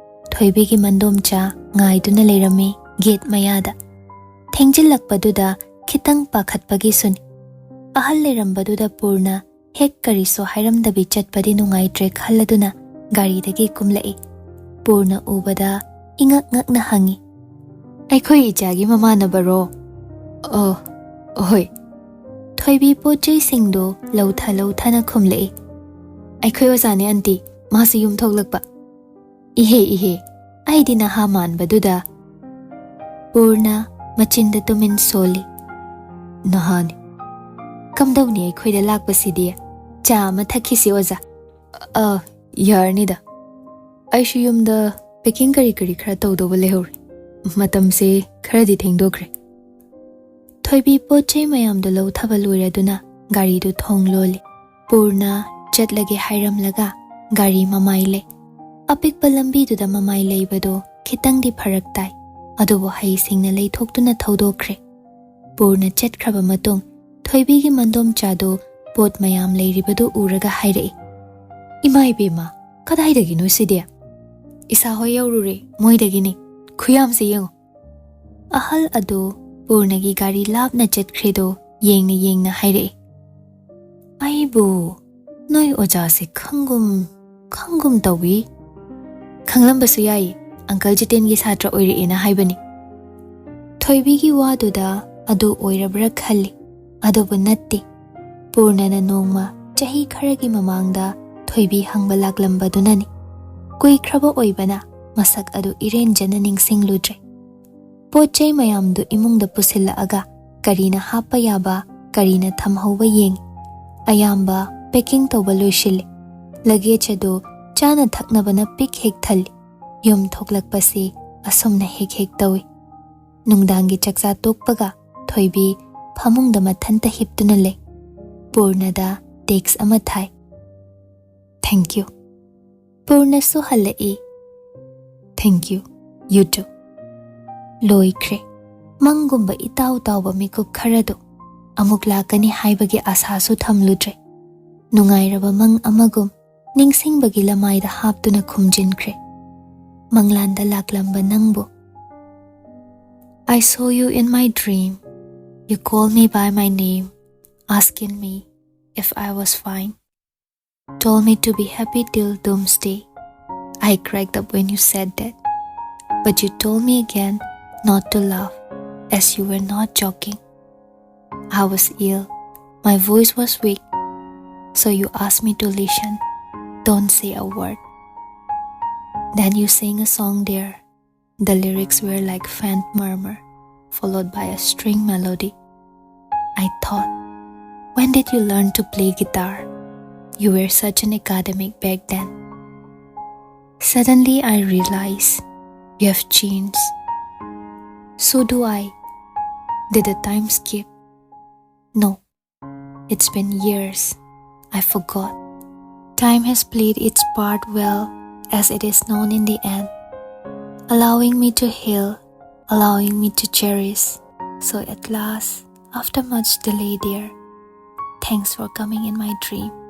ꯊꯣꯏꯕꯤꯒꯤ ꯃꯟꯗꯣꯝꯆꯥ ꯉꯥꯏꯗꯨꯅ ꯂꯩꯔꯝꯃꯤ ꯒꯦꯠ ꯃꯌꯥꯗ꯫ ꯊꯦꯡꯖꯤꯜꯂꯛꯄꯗꯨꯗ ꯈꯤꯇꯪ ꯄꯥꯈꯠꯄꯒꯤꯁꯨꯅꯤ꯫ ꯑꯍꯜ ꯂꯩꯔꯝꯕꯗꯨꯗ ꯄꯨꯔꯅ ꯍꯦꯛ ꯀꯔꯤꯁꯨ ꯍꯥꯏꯔꯝꯗꯕꯤ ꯆꯠꯄꯗꯤ ꯅꯨꯡꯉꯥꯏꯇ꯭ꯔꯦ ꯈꯜꯂꯗꯨꯅ ꯒꯥꯔꯤꯗꯒꯤ ꯀꯨꯝꯂꯛꯏ꯫ ꯄꯨꯔꯅ ꯎꯕꯗ ꯏꯉꯛ ꯉꯛꯅ ꯍꯪꯉꯤ, "ꯑꯩꯈꯣꯏ ꯏꯆꯥꯒꯤ ꯃꯃꯥꯟꯅꯕꯔꯣ?" "ꯑꯣ, ꯍꯣꯏ꯫" ꯊꯣꯏꯕꯤ ꯄꯣꯠ ꯆꯩꯁꯤꯡꯗꯨ ꯂꯧꯊ ꯂꯧꯊꯅ ꯈꯨꯝꯂꯛꯏ꯫ "ꯑꯩꯈꯣꯏ ꯑꯣꯖꯥꯅꯦ ꯑꯟꯇꯤ, ꯃꯥꯁꯨ ꯌꯨꯝ ꯊꯣꯛꯂꯛꯄ꯫" "ꯏꯍꯦ, ꯏꯍꯦ, ꯑꯩꯗꯤ ꯅꯍꯥ ꯃꯥꯟꯕꯗꯨꯗ꯫" ꯄꯨꯔꯅ ꯃꯆꯤꯟꯗ ꯇꯨꯃꯤꯟ ꯁꯣꯜꯂꯤ꯫ "ꯅꯍꯥꯅꯤ꯫ ꯀꯝꯗꯧꯅꯤ ꯑꯩꯈꯣꯏꯗ ꯂꯥꯛꯄꯁꯤꯗꯤ? ꯆꯥ ꯑꯃ ꯊꯛꯈꯤꯁꯤ, ꯑꯣꯖꯥ꯫" "ꯑ, ꯌꯥꯔꯅꯤꯗ꯫ ꯑꯩꯁꯨ ꯌꯨꯝꯗ packing ꯀꯔꯤ ꯀꯔꯤ ꯈꯔ ꯇꯧꯗꯧꯕ ꯂꯩꯍꯧꯔꯤ꯫ ꯃꯇꯝꯁꯦ ꯈꯔꯗꯤ ꯊꯦꯡꯗꯣꯛꯈ꯭ꯔꯦ꯫" ꯊꯣꯏꯕꯤ ꯄꯣꯠ ꯆꯩ ꯃꯌꯥꯝꯗꯨ ꯂꯧꯊꯕ ꯂꯣꯏꯔꯗꯨꯅ ꯒꯥꯔꯤꯗꯨ ꯊꯣꯡ ꯂꯣꯜꯂꯤ꯫ ꯄꯨꯔꯅ ꯆꯠꯂꯒꯦ ꯍꯥꯏꯔꯝꯂꯒ ꯒꯥꯔꯤ ꯃꯃꯥꯏ ꯂꯩ꯫ ꯑꯄꯤꯛꯄ ꯂꯝꯕꯤꯗꯨꯗ ꯃꯃꯥꯏ ꯂꯩꯕꯗꯨ ꯈꯤꯇꯪꯗꯤ ꯐꯔꯛ ꯇꯥꯏ, ꯑꯗꯨꯕꯨ ꯍꯩꯁꯤꯡꯅ ꯂꯩꯊꯣꯛꯇꯨꯅ ꯊꯧꯗꯣꯛꯈ꯭ꯔꯦ꯫ ꯄꯨꯔꯅ ꯆꯠꯈ꯭ꯔꯕ ꯃꯇꯨꯡ ꯊꯣꯏꯕꯤꯒꯤ ꯃꯟꯗꯣꯝꯆꯥꯗꯨ ꯄꯣꯠ ꯃꯌꯥꯝ ꯂꯩꯔꯤꯕꯗꯨ ꯎꯔꯒ ꯍꯥꯏꯔꯛꯏ, "ꯏꯃꯥ ꯏꯕꯦꯝꯃ, ꯀꯗꯥꯏꯗꯒꯤꯅꯣ ꯁꯤꯗꯤ?" "ꯏꯁꯥ ꯍꯣꯏ ꯌꯧꯔꯨꯔꯦ, ꯃꯣꯏꯗꯒꯤꯅꯤ꯫ ꯈꯨꯌꯥꯝꯁꯦ ꯌꯦꯡꯉꯨ꯫ ꯑꯍꯜ ꯑꯗꯨ ꯄꯨꯔꯅꯒꯤ ꯒꯥꯔꯤ ꯂꯥꯞꯅ ꯆꯠꯈ꯭ꯔꯤꯗꯨ ꯌꯦꯡꯅ ꯌꯦꯡꯅ ꯍꯥꯏꯔꯛꯏ꯫ ꯑꯩꯕꯨ ꯅꯣꯏ ꯑꯣꯖꯥꯁꯦ ꯈꯪꯒꯨꯝ ꯈꯪꯒꯨꯝ ꯇꯧꯏ꯫ ꯈꯪꯂꯝꯕꯁꯨ ꯌꯥꯏ, ꯑꯪꯀꯜ ꯖꯤꯇꯦꯟꯒꯤ ꯁꯥꯇ꯭ꯔ ꯑꯣꯏꯔꯛꯑꯦꯅ ꯍꯥꯏꯕꯅꯤ꯫ ꯊꯣꯏꯕꯤꯒꯤ ꯋꯥꯗꯨꯗ ꯑꯗꯨ ꯑꯣꯏꯔꯕ꯭ꯔꯥ ꯈꯜꯂꯤ꯫ ꯑꯗꯨꯕꯨ ꯅꯠꯇꯦ꯫ ꯄꯨꯔꯅꯅ ꯅꯣꯡꯃ ꯆꯍꯤ ꯈꯔꯒꯤ ꯃꯃꯥꯡꯗ ꯊꯣꯏꯕꯤ ꯍꯪꯕ ꯂꯥꯛꯂꯝꯕꯗꯨꯅꯅꯤ꯫ ꯀꯨꯏꯈ꯭ꯔꯕ ꯑꯣꯏꯕꯅ ꯃꯁꯛ ꯑꯗꯨ ꯏꯔꯦꯟꯖꯅ ꯅꯤꯡꯁꯤꯡꯂꯨꯗ꯭ꯔꯦ꯫ ꯄꯣꯠ ꯆꯩ ꯃꯌꯥꯝꯗꯨ ꯏꯃꯨꯡꯗ ꯄꯨꯁꯤꯜꯂꯛꯑꯒ ꯀꯔꯤꯅ ꯍꯥꯞꯄ ꯌꯥꯕ, ꯀꯔꯤꯅ ꯊꯝꯍꯧꯕ ꯌꯦꯡꯉꯤ꯫ ꯑꯌꯥꯝꯕ packing ꯇꯧꯕ ꯂꯣꯏꯁꯤꯜꯂꯤ꯫ Luggage ꯑꯗꯨ ꯆꯥꯅ ꯊꯛꯅꯕꯅ ꯄꯤꯛ ꯍꯦꯛ ꯊꯜꯂꯤ꯫ ꯌꯨꯝ ꯊꯣꯛꯂꯛꯄꯁꯤ ꯑꯁꯨꯝꯅ ꯍꯦꯛ ꯍꯦꯛ ꯇꯧꯏ꯫ ꯅꯨꯡꯗꯥꯡꯒꯤ ꯆꯥꯛꯆꯥ ꯇꯣꯛꯄꯒ ꯊꯣꯏꯕꯤ ꯐꯃꯨꯡꯗ ꯃꯊꯟꯇ ꯍꯤꯞꯇꯨꯅ ꯂꯩ꯫ ꯄꯨꯔꯅꯗ text ꯑꯃ ꯊꯥꯏ꯫ Thank you꯫ ꯄꯨꯔꯅꯁꯨ ꯍꯜꯂꯛꯏ꯫ Thank you꯫ You too꯫ ꯂꯣꯏꯈ꯭ꯔꯦ꯫ ꯃꯪꯒꯨꯝꯕ ꯏꯇꯥꯎ ꯇꯥꯎꯕ ꯃꯤꯀꯨꯞ ꯈꯔꯗꯨ꯫ ꯑꯃꯨꯛ ꯂꯥꯛꯀꯅꯤ ꯍꯥꯏꯕꯒꯤ ꯑꯥꯁꯥꯁꯨ ꯊꯝꯂꯨꯗ꯭ꯔꯦ꯫ ꯅꯨꯡꯉꯥꯏꯔꯕ ꯃꯪ ꯑꯃꯒꯨꯝ ꯅꯤꯡꯁꯤꯡꯕꯒꯤ ꯂꯃꯥꯏꯗ ꯍꯥꯞꯇꯨꯅ ꯈꯨꯝꯖꯤꯟꯈ꯭ꯔꯦ꯫ ꯃꯪꯂꯥꯟꯗ ꯂꯥꯛꯂꯝꯕ ꯅꯪꯕꯨ꯫ I saw you in my dream. You called me by my name, asking me if I was fine. Told me to be happy till doomsday. I cracked up when you said that. But you told me again not to laugh, as you were not joking. I was ill. My voice was weak. So you asked me to listen. Don't say a word. Then you sang a song there. The lyrics were like faint murmur, followed by a string melody. I thought, when did you learn to play guitar? You were such an academic back then. Suddenly I realize you have changed. So do I. Did the time skip? No. It's been years. I forgot. Time has played its part well, as it is known in the end, allowing me to heal, allowing me to cherish. So at last, after much delay, dear, thanks for coming in my dream.